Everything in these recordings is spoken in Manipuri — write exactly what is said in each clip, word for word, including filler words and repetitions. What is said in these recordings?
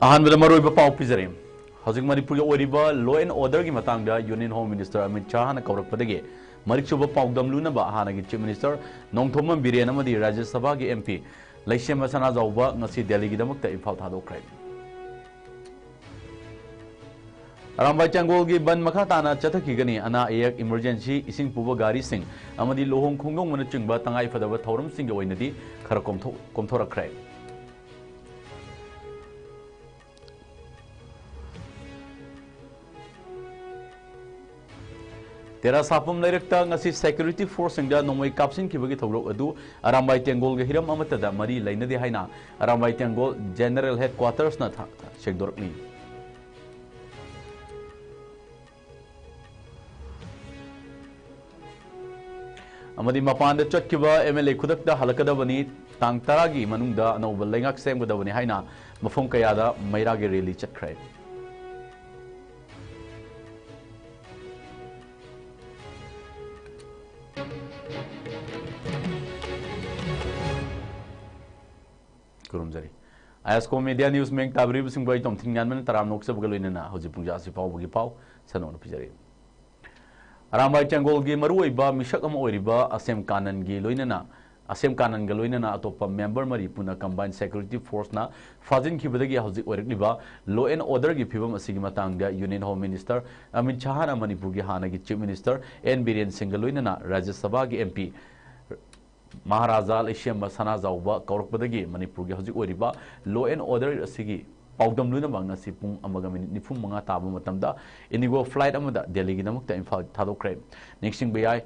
ꯑꯍꯥꯟꯕꯗ ꯃꯔꯨꯑꯣꯏꯕ ꯄꯥꯎ ꯄꯤꯖꯔꯤ꯫ ꯍꯧꯖꯤꯛ ꯃꯅꯤꯄꯨꯔꯒꯤ ꯑꯣꯏꯔꯤꯕ law and order ꯒꯤ ꯃꯇꯥꯡꯗ Union Home Minister ꯑꯃꯤꯠ ꯁꯥꯍꯅ ꯀꯧꯔꯛꯄꯗꯒꯤ ꯃꯔꯤꯛ ꯆꯨꯕ ꯄꯥꯎꯗꯝ ꯂꯨꯅꯕ ꯍꯥꯟꯅꯒꯤ Chief Minister ꯅꯣꯡꯊꯣꯝꯕꯝ ꯕꯤꯔꯦꯟ ꯑꯃꯗꯤ ꯔꯥꯖ꯭ꯌ ꯁꯚꯥꯒꯤ MP ꯂꯩꯁꯦꯝꯕ ꯁꯅꯥꯖꯥꯎꯕ ꯉꯁꯤ ꯗꯦꯜꯂꯤꯒꯤꯗꯃꯛꯇ ꯏꯝꯐꯥꯜ ꯊꯥꯗꯣꯛꯈ꯭ꯔꯦ꯫ ꯑꯔꯥꯝꯕꯥꯏ ꯇꯦꯡꯒꯣꯜꯒꯤ ꯕꯟ ꯃꯈꯥ ꯇꯥꯅ ꯆꯠꯊꯈꯤꯒꯅꯤ꯫ ꯑꯅꯥ ꯑꯌꯦꯛ, emergency, ꯏꯁꯤꯡ ꯄꯨꯕ ꯒꯥꯔꯤꯁꯤꯡ ꯑꯃꯗꯤ ꯂꯨꯍꯣꯡ ꯈꯣꯡꯗꯣꯡꯕꯅꯆꯤꯡꯕ ꯇꯉꯥꯏꯐꯗꯕ ꯊꯧꯔꯝꯁꯤꯡꯒꯤ ꯑꯣꯏꯅꯗꯤ ꯈꯔ ꯀꯣꯝꯊꯣꯛ-, ꯀꯣꯝꯊꯣꯔꯛꯈ꯭ꯔꯦ꯫ ꯇꯦꯔꯥ ꯁꯥꯄꯝ ꯂꯩꯔꯛꯇ ꯉꯁꯤ security force ꯁꯤꯡꯗ ꯅꯣꯡꯃꯩ ꯀꯥꯞꯁꯤꯟꯈꯤꯕꯒꯤ ꯊꯧꯗꯣꯛ ꯑꯗꯨ ꯑꯔꯥꯝꯕꯥꯏ ꯇꯦꯡꯒꯣꯜꯒ ꯍꯤꯔꯝ ꯑꯃꯠꯇꯗ ꯃꯔꯤ ꯂꯩꯅꯗꯦ ꯍꯥꯏꯅ ꯑꯔꯥꯝꯕꯥꯏ ꯇꯦꯡꯒꯣꯜ General Headquarters ꯅ ꯊ-, ꯁꯦꯡꯗꯣꯔꯛꯂꯤ꯫ ꯑꯃꯗꯤ ꯃꯄꯥꯟꯗ ꯆꯠꯈꯤꯕ MLA ꯈꯨꯗꯛꯇ ꯍꯜꯂꯛꯀꯗꯕꯅꯤ, ꯇꯥꯡ ꯇꯔꯥꯒꯤ ꯃꯅꯨꯡꯗ ꯑꯅꯧꯕ ꯂꯩꯉꯥꯛ ꯁꯦꯝꯒꯗꯕꯅꯤ ꯍꯥꯏꯅ ꯃꯐꯝ ꯀꯌꯥꯗ ꯃꯩꯔꯥꯒꯤ rally ꯆꯠꯈ꯭ꯔꯦ꯫ ꯈꯨꯔꯨꯝꯖꯔꯤ꯫ ꯑꯥꯏ ꯑꯦꯁ ꯀꯣ Media News ꯃꯤꯡ ꯇꯥꯕꯤꯔꯤꯕꯁꯤꯡꯕꯨ ꯑꯩ ꯇꯣꯝꯊꯤꯟ ꯉꯥꯟꯕꯅ ꯇꯔꯥꯝꯅ ꯑꯣꯛꯆꯕꯒ ꯂꯣꯏꯅꯅ ꯍꯧꯖꯤꯛ ꯄꯨꯡꯖꯥ ꯑꯁꯤ ꯐꯥꯎꯕꯒꯤ ꯄꯥꯎ ꯁꯟꯗꯣꯛꯅ ꯄꯤꯖꯔꯤ꯫ ꯑꯔꯥꯝꯕꯥꯏ ꯇꯦꯡꯒꯣꯜꯒꯤ ꯃꯔꯨꯑꯣꯏꯕ ꯃꯤꯁꯛ ꯑꯃ ꯑꯣꯏꯔꯤꯕ ꯑꯁꯦꯝ ꯀꯥꯅꯟꯒꯤ ꯂꯣꯏꯅꯅ, ꯑꯁꯦꯝ ꯀꯥꯅꯟꯒ ꯂꯣꯏꯅꯅ ꯑꯇꯣꯞꯄ member ꯃꯔꯤ ꯄꯨꯟꯅ Combined Security Force ꯅ ꯐꯥꯖꯤꯟꯈꯤꯕꯗꯒꯤ ꯍꯧꯖꯤꯛ ꯑꯣꯏꯔꯛꯂꯤꯕ law and order ꯒꯤ ꯐꯤꯕꯝ ꯑꯁꯤꯒꯤ ꯃꯇꯥꯡꯗ Union Home Minister ꯑꯃꯤꯠ ꯁꯥꯍꯅ ꯃꯅꯤꯄꯨꯔꯒꯤ ꯍꯥꯟꯅꯒꯤ Chief Minister ꯑꯦꯟ ꯕꯤꯔꯦꯟ ꯁꯤꯡꯒ ꯂꯣꯏꯅꯅ ꯔꯥꯖ꯭ꯌ ꯁꯚꯥꯒꯤ MP ꯃꯍꯥꯔꯥꯖꯥ ꯂꯩꯁꯦꯝꯕ ꯁꯅꯥꯖꯥꯎꯕ ꯀꯧꯔꯛꯄꯗꯒꯤ ꯃꯅꯤꯄꯨꯔꯒꯤ ꯍꯧꯖꯤꯛ ꯑꯣꯏꯔꯤꯕ law and order ꯑꯁꯤꯒꯤ ꯄꯥꯎꯗꯝ ꯂꯣꯏꯅꯃꯛ ꯉꯁꯤ ꯄꯨꯡ ꯑꯃꯒ minute ꯅꯤꯐꯨ ꯃꯉꯥ ꯇꯥꯕ ꯃꯇꯝꯗ IndiGo flight ꯑꯃꯗ ꯗꯦꯜꯂꯤꯒꯤꯗꯃꯛꯇ ꯏꯝꯐꯥꯜ ꯊꯥꯗꯣꯛꯈ꯭ꯔꯦ꯫ ꯅꯤꯡꯁꯤꯡꯕ ꯌꯥꯏ,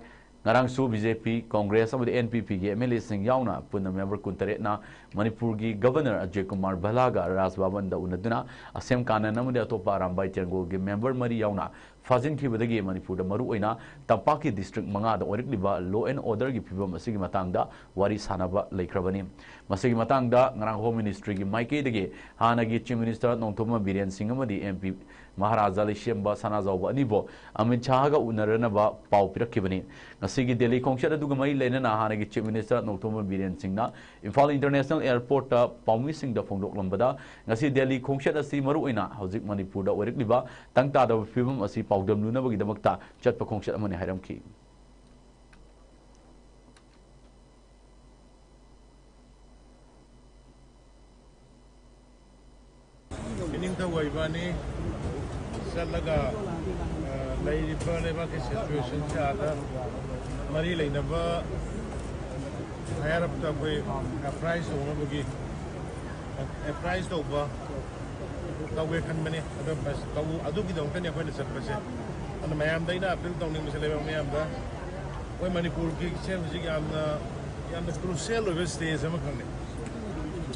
ꯉꯔꯥꯡꯁꯨ BJP, Congress ꯑꯃꯗꯤ NPP ꯒꯤ MLA ꯁꯤꯡ ꯌꯥꯎꯅ ꯄꯨꯟꯅ member ꯀꯨꯟꯇꯔꯦꯠꯅ ꯃꯅꯤꯄꯨꯔꯒꯤ Governor ꯑꯖꯌ ꯀꯨꯃꯥꯔ ꯚꯜꯂꯥꯒ ꯔꯥꯖ ꯚꯕꯟꯗ ꯎꯅꯗꯨꯅ ꯑꯁꯦꯝ ꯀꯥꯅꯟ ꯑꯃꯗꯤ ꯑꯇꯣꯞꯄ ꯑꯔꯥꯝꯕꯥꯏ ꯇꯦꯡꯒꯣꯜꯒꯤ member ꯃꯔꯤ ꯌꯥꯎꯅ ꯐꯥꯖꯤꯟꯈꯤꯕꯗꯒꯤ ꯃꯅꯤꯄꯨꯔꯗ ꯃꯔꯨꯑꯣꯏꯅ ꯇꯝꯄꯥꯛꯀꯤ district ꯃꯉꯥꯗ ꯑꯣꯏꯔꯛꯂꯤꯕ law and order ꯒꯤ ꯐꯤꯕꯝ ꯑꯁꯤꯒꯤ ꯃꯇꯥꯡꯗ ꯋꯥꯔꯤ ꯁꯥꯅꯕ ꯂꯩꯈ꯭ꯔꯕꯅꯤ꯫ ꯃꯁꯤꯒꯤ ꯃꯇꯥꯡꯗ ꯉꯔꯥꯡ Home Ministry ꯒꯤ ꯃꯥꯏꯀꯩꯗꯒꯤ ꯍꯥꯟꯅꯒꯤ Chief Minister ꯅꯣꯡꯊꯣꯝꯕꯝ ꯕꯤꯔꯦꯟ ꯁꯤꯡ ꯑꯃꯗꯤ MP ꯃꯍꯥꯔꯥꯖꯥ ꯂꯩꯁꯦꯝꯕ ꯁꯅꯥꯖꯥꯎꯕ ꯑꯅꯤꯕꯨ ꯑꯃꯤꯠ ꯁꯥꯍꯒ ꯎꯅꯔꯅꯕ ꯄꯥꯎ ꯄꯤꯔꯛꯈꯤꯕꯅꯤ꯫ ꯁꯤꯒꯤ ꯗꯦꯜꯂꯤ ꯈꯣꯡꯆꯠ ꯑꯗꯨꯒ ꯃꯔꯤ ꯂꯩꯅꯅ ꯍꯥꯟꯅꯒꯤ Chief Minister ꯅꯣꯡꯊꯣꯝꯕꯝ ꯕꯤꯔꯦꯟ ꯁꯤꯡꯅ ꯏꯝꯐꯥꯜ International Airport ꯇ ꯄꯥꯎꯃꯤꯁꯤꯡꯗ ꯐꯣꯡꯗꯣꯛꯂꯝꯕꯗ, ꯉꯁꯤ ꯗꯦꯜꯂꯤ ꯈꯣꯡꯆꯠ ꯑꯁꯤ ꯃꯔꯨꯑꯣꯏꯅ ꯍꯧꯖꯤꯛ ꯃꯅꯤꯄꯨꯔꯗ ꯑꯣꯏꯔꯛꯂꯤꯕ ꯇꯪ ꯇꯥꯗꯕ ꯐꯤꯕꯝ ꯑꯁꯤ ꯄꯥꯎꯗꯝꯂꯨꯅꯕꯒꯤꯗꯃꯛꯇ ꯆꯠꯄ ꯈꯣꯡꯆꯠ ꯑꯃꯅꯤ ꯍꯥꯏꯔꯝꯈꯤ꯫ ꯏꯅꯤꯡꯊꯧ ꯑꯣꯏꯕꯅꯤ꯫ ꯆꯠꯂꯒ, ꯑ, ꯂꯩꯔꯤꯕ ꯂꯩꯕꯥꯛꯀꯤ situation ꯁꯦ ꯑꯥꯗ ꯃꯔꯤ ꯂꯩꯅꯕ higher up ꯇ ꯑꯩꯈꯣꯏ apprise ꯇꯧꯅꯕꯒꯤ, apprise ꯇꯧꯕ ꯇꯧꯒꯦ ꯈꯟꯕꯅꯤ꯫ ꯑꯗꯣ ꯕꯁ ꯇꯧ-, ꯑꯗꯨꯒꯤꯗꯃꯛꯇꯅꯤ ꯑꯩꯈꯣꯏꯅ ꯆꯠꯄꯁꯦ꯫ ꯑꯗꯣ ꯃꯌꯥꯝꯗ ꯑꯩꯅ appeal ꯇꯧꯅꯤꯡꯕꯁꯦ, ꯂꯩꯕꯥꯛ ꯃꯌꯥꯝꯗ, ꯑꯩꯈꯣꯏ ꯃꯅꯤꯄꯨꯔꯒꯤꯁꯦ ꯍꯧꯖꯤꯛ ꯌꯥꯝꯅ, ꯌꯥꯝꯅ crucial ꯑꯣꯏꯕ stage ꯑꯃꯈꯛꯅꯤ꯫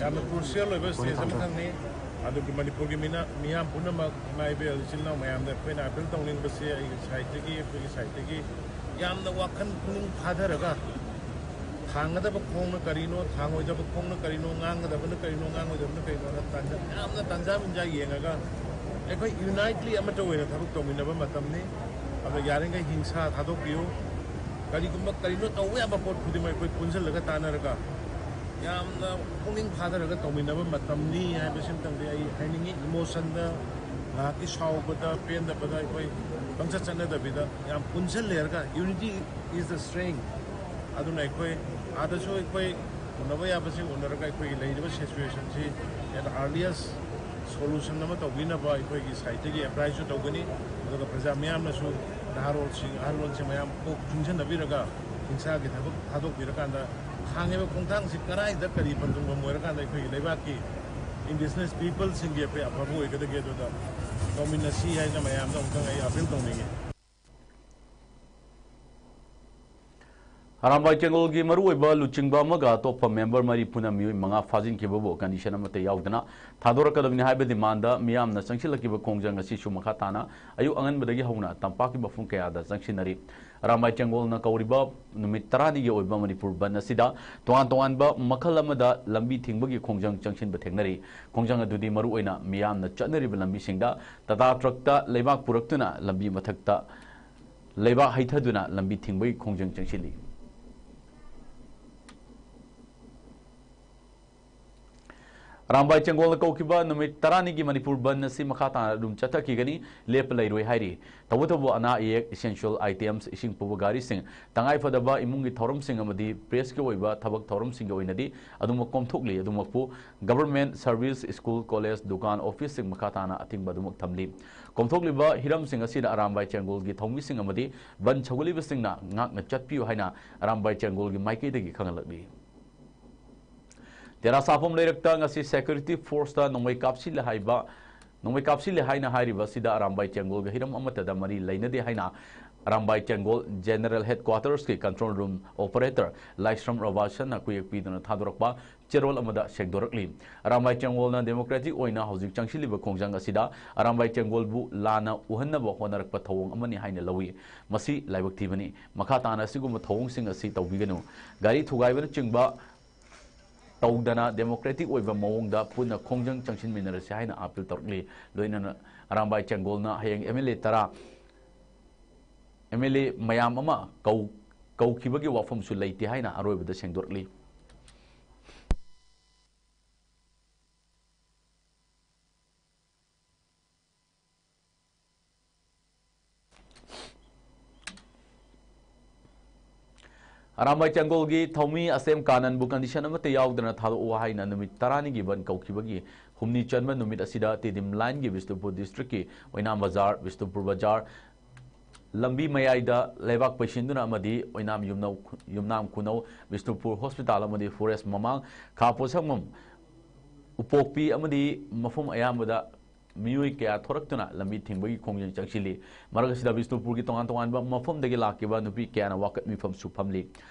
ꯌꯥꯝꯅ crucial ꯑꯣꯏꯕ stage ꯑꯃꯈꯛꯅꯤ꯫ ꯑꯗꯨꯒꯤ ꯃꯅꯤꯄꯨꯔꯒꯤ ꯃꯤꯅ, ꯃꯤꯌꯥꯝ ꯄꯨꯝꯅꯃꯛ, ꯏꯃꯥ ꯏꯕꯦꯜ ꯏꯆꯤꯜ ꯏꯅꯥꯎ ꯃꯌꯥꯝꯗ ꯑꯩꯈꯣꯏꯅ appeal ꯇꯧꯅꯤꯡꯕꯁꯦ, ꯑꯩꯒꯤ side ꯇꯒꯤ, ꯑꯩꯈꯣꯏꯒꯤ side ꯇꯒꯤ ꯌꯥꯝꯅ ꯋꯥꯈꯜ ꯄꯨꯛꯅꯤꯡ ꯐꯥꯊꯔꯒ, ꯊꯥꯡꯒꯗꯕ ꯈꯣꯡꯅ ꯀꯔꯤꯅꯣ, ꯊꯥꯡꯉꯣꯏꯗꯕ ꯈꯣꯡꯅ ꯀꯔꯤꯅꯣ, ꯉꯥꯡꯒꯗꯕꯅ ꯀꯔꯤꯅꯣ, ꯉꯥꯡꯉꯣꯏꯗꯕꯅ ꯀꯔꯤꯅꯣꯅ ꯇꯥꯟꯖꯥ, ꯌꯥꯝꯅ ꯇꯥꯟꯖꯥ ꯃꯤꯟꯖꯥ ꯌꯦꯡꯉꯒ ꯑꯩꯈꯣꯏ unitely ꯑꯃꯠꯇ ꯑꯣꯏꯅ ꯊꯕꯛ ꯇꯧꯃꯤꯟꯅꯕ ꯃꯇꯝꯅꯤ꯫ ꯑꯗꯣ ꯌꯥꯔꯤꯈꯩ ꯍꯤꯡꯁꯥ ꯊꯥꯗꯣꯛꯄꯤꯌꯨ꯫ ꯀꯔꯤꯒꯨꯝꯕ, ꯀꯔꯤꯅꯣ ꯇꯧꯕ ꯌꯥꯕ ꯄꯣꯠ ꯈꯨꯗꯤꯡꯃꯛ ꯑꯩꯈꯣꯏ ꯄꯨꯟꯁꯤꯜꯂꯒ ꯇꯥꯟꯅꯔꯒ ꯌꯥꯝꯅ ꯄꯨꯛꯅꯤꯡ ꯐꯥꯊꯔꯒ ꯇꯧꯃꯤꯟꯅꯕ ꯃꯇꯝꯅꯤ ꯍꯥꯏꯕꯁꯤꯃꯇꯪꯗꯤ ꯑꯩ ꯍꯥꯏꯅꯤꯡꯉꯤ꯫ Emotion ꯗ, ꯉꯥꯏꯍꯥꯛꯀꯤ ꯁꯥꯎꯕꯗ, ꯄꯦꯟꯗꯕꯗ ꯑꯩꯈꯣꯏ ꯄꯪꯆꯠ ꯆꯠꯅꯗꯕꯤꯗ ꯌꯥꯝ ꯄꯨꯟꯁꯤꯜꯂꯦꯔꯒ, unity is the strength꯫ ꯑꯗꯨꯅ ꯑꯩꯈꯣꯏ ꯑꯥꯗꯁꯨ ꯑꯩꯈꯣꯏ ꯎꯅꯕ ꯌꯥꯕꯁꯤꯡ ꯎꯅꯔꯒ ꯑꯩꯈꯣꯏꯒꯤ ꯂꯩꯔꯤꯕ situation ꯁꯤ at earliest solution ꯑꯃ ꯇꯧꯕꯤꯅꯕ ꯑꯩꯈꯣꯏꯒꯤ side ꯇꯒꯤ apprise ꯁꯨ ꯇꯧꯒꯅꯤ꯫ ꯑꯗꯨꯒ ꯄ꯭ꯔꯖꯥ ꯃꯤꯌꯥꯝꯅꯁꯨ, ꯅꯍꯥꯔꯣꯜꯁꯤꯡ, ꯑꯍꯜꯂꯣꯟꯁꯤꯡ ꯃꯌꯥꯝ ꯀꯣꯛ ꯆꯨꯡꯁꯤꯟꯅꯕꯤꯔꯒ ꯍꯤꯡꯁꯥꯒꯤ ꯊꯕꯛ ꯊꯥꯗꯣꯛꯄꯤꯔꯀꯥꯟꯗ ꯈꯥꯡꯉꯤꯕ ꯈꯣꯡꯊꯥꯡꯁꯤ ꯀꯗꯥꯏꯗ ꯀꯔꯤ ꯄꯟꯊꯨꯡꯐꯝ ꯑꯣꯏꯔꯀꯥꯟꯗ ꯑꯩꯈꯣꯏꯒꯤ ꯂꯩꯕꯥꯛꯀꯤ indigenous people ꯁꯤꯡꯒꯤ ꯑꯩꯈꯣꯏ ꯑꯐꯕ ꯑꯣꯏꯒꯗꯒꯦ, ꯑꯗꯨꯗ ꯇꯧꯃꯤꯟꯅꯁꯤ ꯍꯥꯏꯅ ꯃꯌꯥꯝꯗ ꯑꯃꯨꯛꯇꯪ ꯑꯩ appeal ꯇꯧꯅꯤꯡꯉꯤ꯫ ꯑꯔꯥꯝꯕꯥꯏ ꯇꯦꯡꯒꯣꯜꯒꯤ ꯃꯔꯨꯑꯣꯏꯕ ꯂꯨꯆꯤꯡꯕ ꯑꯃꯒ ꯑꯇꯣꯞꯄ member ꯃꯔꯤꯐꯨꯅ ꯃꯤꯑꯣꯏ ꯃꯉꯥ ꯐꯥꯖꯤꯟꯈꯤꯕꯕꯨ condition ꯑꯃꯠꯇ ꯌꯥꯎꯗꯅ ꯊꯥꯗꯣꯔꯛꯀꯗꯕꯅꯤ ꯍꯥꯏꯕ demand ꯗ ꯃꯤꯌꯥꯝꯅ ꯆꯪꯁꯤꯜꯂꯛꯈꯤꯕ ꯈꯣꯡꯖꯪ ꯑꯁꯤꯁꯨ ꯃꯈꯥ ꯇꯥꯅ ꯑꯌꯨꯛ ꯑꯉꯟꯕꯗꯒꯤ ꯍꯧꯅ ꯇꯝꯄꯥꯛꯀꯤ ꯃꯐꯝ ꯀꯌꯥꯗ ꯆꯪꯁꯤꯟꯅꯔꯤ꯫ ꯑꯔꯥꯝꯕꯥꯏ ꯇꯦꯡꯒꯣꯜꯅ ꯀꯧꯔꯤꯕ ꯅꯨꯃꯤꯠ ꯇꯔꯥꯅꯤꯒꯤ ꯑꯣꯏꯕ ꯃꯅꯤꯄꯨꯔ ꯕꯟꯗ ꯑꯁꯤꯗ ꯇꯣꯉꯥꯟ ꯇꯣꯉꯥꯟꯕ ꯃꯈꯜ ꯑꯃꯗ ꯂꯝꯕꯤ ꯊꯤꯡꯕꯒꯤ ꯈꯣꯡꯖꯪ ꯆꯪꯁꯤꯟꯕ ꯊꯦꯡꯅꯔꯤ꯫ ꯈꯣꯡꯖꯪ ꯑꯗꯨꯗꯤ ꯃꯔꯨꯑꯣꯏꯅ ꯃꯤꯌꯥꯝꯅ ꯆꯠꯅꯔꯤꯕ ꯂꯝꯕꯤꯁꯤꯡꯗ ꯇꯥꯇꯥ ꯇ꯭ꯔꯛꯇ ꯂꯩꯕꯥꯛ ꯄꯨꯔꯛꯇꯨꯅ ꯂꯝꯕꯤ ꯃꯊꯛꯇ ꯂꯩꯕꯥꯛ ꯍꯩꯊꯗꯨꯅ ꯂꯝꯕꯤ ꯊꯤꯡꯕꯒꯤ ꯈꯣꯡꯖꯪ ꯆꯪꯁꯤꯜꯂꯤ꯫ ꯑꯔꯥꯝꯕꯥꯏ ꯆꯦꯡꯒꯣꯜꯅ ꯀꯧꯈꯤꯕ ꯅꯨꯃꯤꯠ ꯇꯔꯥꯅꯤꯒꯤ ꯃꯅꯤꯄꯨꯔ ꯕꯟ ꯑꯁꯤ ꯃꯈꯥ ꯇꯥꯅ ꯑꯗꯨꯝ ꯆꯠꯊꯈꯤꯒꯅꯤ, ꯂꯦꯞꯄ ꯂꯩꯔꯣꯏ ꯍꯥꯏꯔꯤ꯫ ꯇꯧꯕꯇꯕꯨ ꯑꯅꯥ ꯑꯌꯦꯛ, essential items, ꯏꯁꯤꯡ ꯄꯨꯕ ꯒꯥꯔꯤꯁꯤꯡ, ꯇꯉꯥꯏꯐꯗꯕ ꯏꯃꯨꯡꯒꯤ ꯊꯧꯔꯝꯁꯤꯡ ꯑꯃꯗꯤ press ꯀꯤ ꯑꯣꯏꯕ ꯊꯕꯛ ꯊꯧꯔꯝꯁꯤꯡꯒꯤ ꯑꯣꯏꯅꯗꯤ ꯑꯗꯨꯃꯛ ꯀꯣꯝꯊꯣꯛꯂꯤ꯫ ꯑꯗꯨꯃꯛꯄꯨ government service, school, college, ꯗꯨꯀꯥꯟ, office ꯁꯤꯡ ꯃꯈꯥ ꯇꯥꯅ ꯑꯊꯤꯡꯕ ꯑꯗꯨꯃꯛ ꯊꯝꯂꯤ꯫ ꯀꯣꯝꯊꯣꯛꯂꯤꯕ ꯍꯤꯔꯝꯁꯤꯡ ꯑꯁꯤꯗ ꯑꯔꯥꯝꯕꯥꯏ ꯆꯦꯡꯒꯣꯜꯒꯤ ꯊꯧꯃꯤꯁꯤꯡ ꯑꯃꯗꯤ ꯕꯟ ꯁꯧꯒꯠꯂꯤꯕꯁꯤꯡꯅ ꯉꯥꯛꯅ ꯆꯠꯄꯤꯌꯨ ꯍꯥꯏꯅ ꯑꯔꯥꯝꯕꯥꯏ ꯆꯦꯡꯒꯣꯜꯒꯤ ꯃꯥꯏꯀꯩꯗꯒꯤ ꯈꯪꯍꯜꯂꯛꯂꯤ꯫ ꯇꯦꯔꯥ ꯁꯥꯐꯝ ꯂꯩꯔꯛꯇ ꯉꯁꯤ security force ꯇ ꯅꯣꯡꯃꯩ ꯀꯥꯞꯁꯤꯜꯂꯦ ꯍꯥꯏꯕ, ꯅꯣꯡꯃꯩ ꯀꯥꯞꯁꯤꯜꯂꯦ ꯍꯥꯏꯅ ꯍꯥꯏꯔꯤꯕ ꯑꯁꯤꯗ ꯑꯔꯥꯝꯕꯥꯏ ꯆꯦꯡꯒꯣꯜꯒ ꯍꯤꯔꯝ ꯑꯃꯠꯇꯗ ꯃꯔꯤ ꯂꯩꯅꯗꯦ ꯍꯥꯏꯅ ꯑꯔꯥꯝꯕꯥꯏ ꯆꯦꯡꯒꯣꯜ General Headquarters ꯀꯤ control room operator ꯂꯥꯏꯁ꯭ꯔꯝ ꯔꯣꯕꯥꯁꯟꯅ ꯈꯨꯌꯦꯛ ꯄꯤꯗꯨꯅ ꯊꯥꯗꯣꯔꯛꯄ ꯆꯦꯔꯣꯜ ꯑꯃꯗ ꯁꯦꯡꯗꯣꯔꯛꯂꯤ꯫ ꯑꯔꯥꯝꯕꯥꯏ ꯆꯦꯡꯒꯣꯜꯅ democratic ꯑꯣꯏꯅ ꯍꯧꯖꯤꯛ ꯆꯪꯁꯤꯜꯂꯤꯕ ꯈꯣꯡꯖꯪ ꯑꯁꯤꯗ ꯑꯔꯥꯝꯕꯥꯏ ꯆꯦꯡꯒꯣꯜꯕꯨ ꯂꯥꯟꯅ ꯎꯍꯟꯅꯕ ꯍꯣꯠꯅꯔꯛꯄ ꯊꯧꯑꯣꯡ ꯑꯃꯅꯤ ꯍꯥꯏꯅ ꯂꯧꯏ꯫ ꯃꯁꯤ ꯂꯥꯏꯕꯛ ꯊꯤꯕꯅꯤ꯫ ꯃꯈꯥ ꯇꯥꯅ ꯑꯁꯤꯒꯨꯝꯕ ꯊꯧꯑꯣꯡꯁꯤꯡ ꯑꯁꯤ ꯇꯧꯕꯤꯒꯅꯨ꯫ ꯒꯥꯔꯤ ꯊꯨꯒꯥꯏꯕꯅꯆꯤꯡꯕ ꯇꯧꯗꯅ democratic ꯑꯣꯏꯕ ꯃꯑꯣꯡꯗ ꯄꯨꯟꯅ ꯈꯣꯡꯖꯪ ꯆꯪꯁꯤꯟꯃꯤꯟꯅꯔꯁꯤ ꯍꯥꯏꯅ appeal ꯇꯧꯔꯛꯂꯤ꯫ ꯂꯣꯏꯅꯅ ꯑꯔꯥꯝꯕꯥꯏ ꯆꯦꯡꯒꯣꯜꯅ ꯍꯌꯦꯡ MLA ꯇꯔꯥ, MLA ꯃꯌꯥꯝ ꯑꯃ ꯀꯧ-, ꯀꯧꯈꯤꯕꯒꯤ ꯋꯥꯐꯝꯁꯨ ꯂꯩꯇꯦ ꯍꯥꯏꯅ ꯑꯔꯣꯏꯕꯗ ꯁꯦꯡꯗꯣꯔꯛꯂꯤ꯫ ꯑꯔꯥꯝꯕꯥꯏ ꯆꯦꯡꯒꯣꯜꯒꯤ ꯊꯧꯃꯤ ꯑꯁꯦꯝ ꯀꯥꯅꯟꯕꯨ condition ꯑꯃꯠꯇ ꯌꯥꯎꯗꯅ ꯊꯥꯗꯣꯛꯎ ꯍꯥꯏꯅ ꯅꯨꯃꯤꯠ ꯇꯔꯥꯅꯤꯒꯤ ꯕꯟ ꯀꯧꯈꯤꯕꯒꯤ ꯍꯨꯝꯅꯤ ꯆꯟꯕ ꯅꯨꯃꯤꯠ ꯑꯁꯤꯗ ꯇꯤꯗꯤꯝ line ꯒꯤ ꯕꯤꯁꯅꯨꯄꯨꯔ district ꯀꯤ ꯑꯣꯏꯅꯥꯝ ꯕꯖꯥꯔ, ꯕꯤꯁꯅꯨꯄꯨꯔ ꯕꯖꯥꯔ, ꯂꯝꯕꯤ ꯃꯌꯥꯏꯗ ꯂꯩꯕꯥꯛ ꯄꯩꯁꯤꯟꯗꯨꯅ ꯑꯃꯗꯤ ꯑꯣꯏꯅꯥꯝ ꯌꯨꯝꯅꯧ-, ꯌꯨꯝꯅꯥꯝ ꯈꯨꯅꯧ, ꯕꯤꯁꯅꯨꯄꯨꯔ hospital ꯑꯃꯗꯤ forest ꯃꯃꯥꯡ, ꯈꯥ ꯄꯣꯠꯁꯪꯕꯝ, ꯎꯄꯣꯛꯄꯤ ꯑꯃꯗꯤ ꯃꯐꯝ ꯑꯌꯥꯝꯕꯗ ꯃꯤꯑꯣꯏ ꯀꯌꯥ ꯊꯣꯔꯛꯇꯨꯅ ꯂꯝꯕꯤ ꯊꯤꯡꯕꯒꯤ ꯈꯣꯡꯖꯪ ꯆꯪꯁꯤꯜꯂꯤ꯫ ꯃꯔꯛ ꯑꯁꯤꯗ ꯕꯤꯁꯅꯨꯄꯨꯔꯒꯤ ꯇꯣꯉꯥꯟ ꯇꯣꯉꯥꯟꯕ ꯃꯐꯝꯗꯒꯤ ꯂꯥꯛꯈꯤꯕ ꯅꯨꯄꯤ ꯀꯌꯥꯅ ꯋꯥꯀꯠ ꯃꯤꯐꯝꯁꯨ ꯐꯝꯂꯤ꯫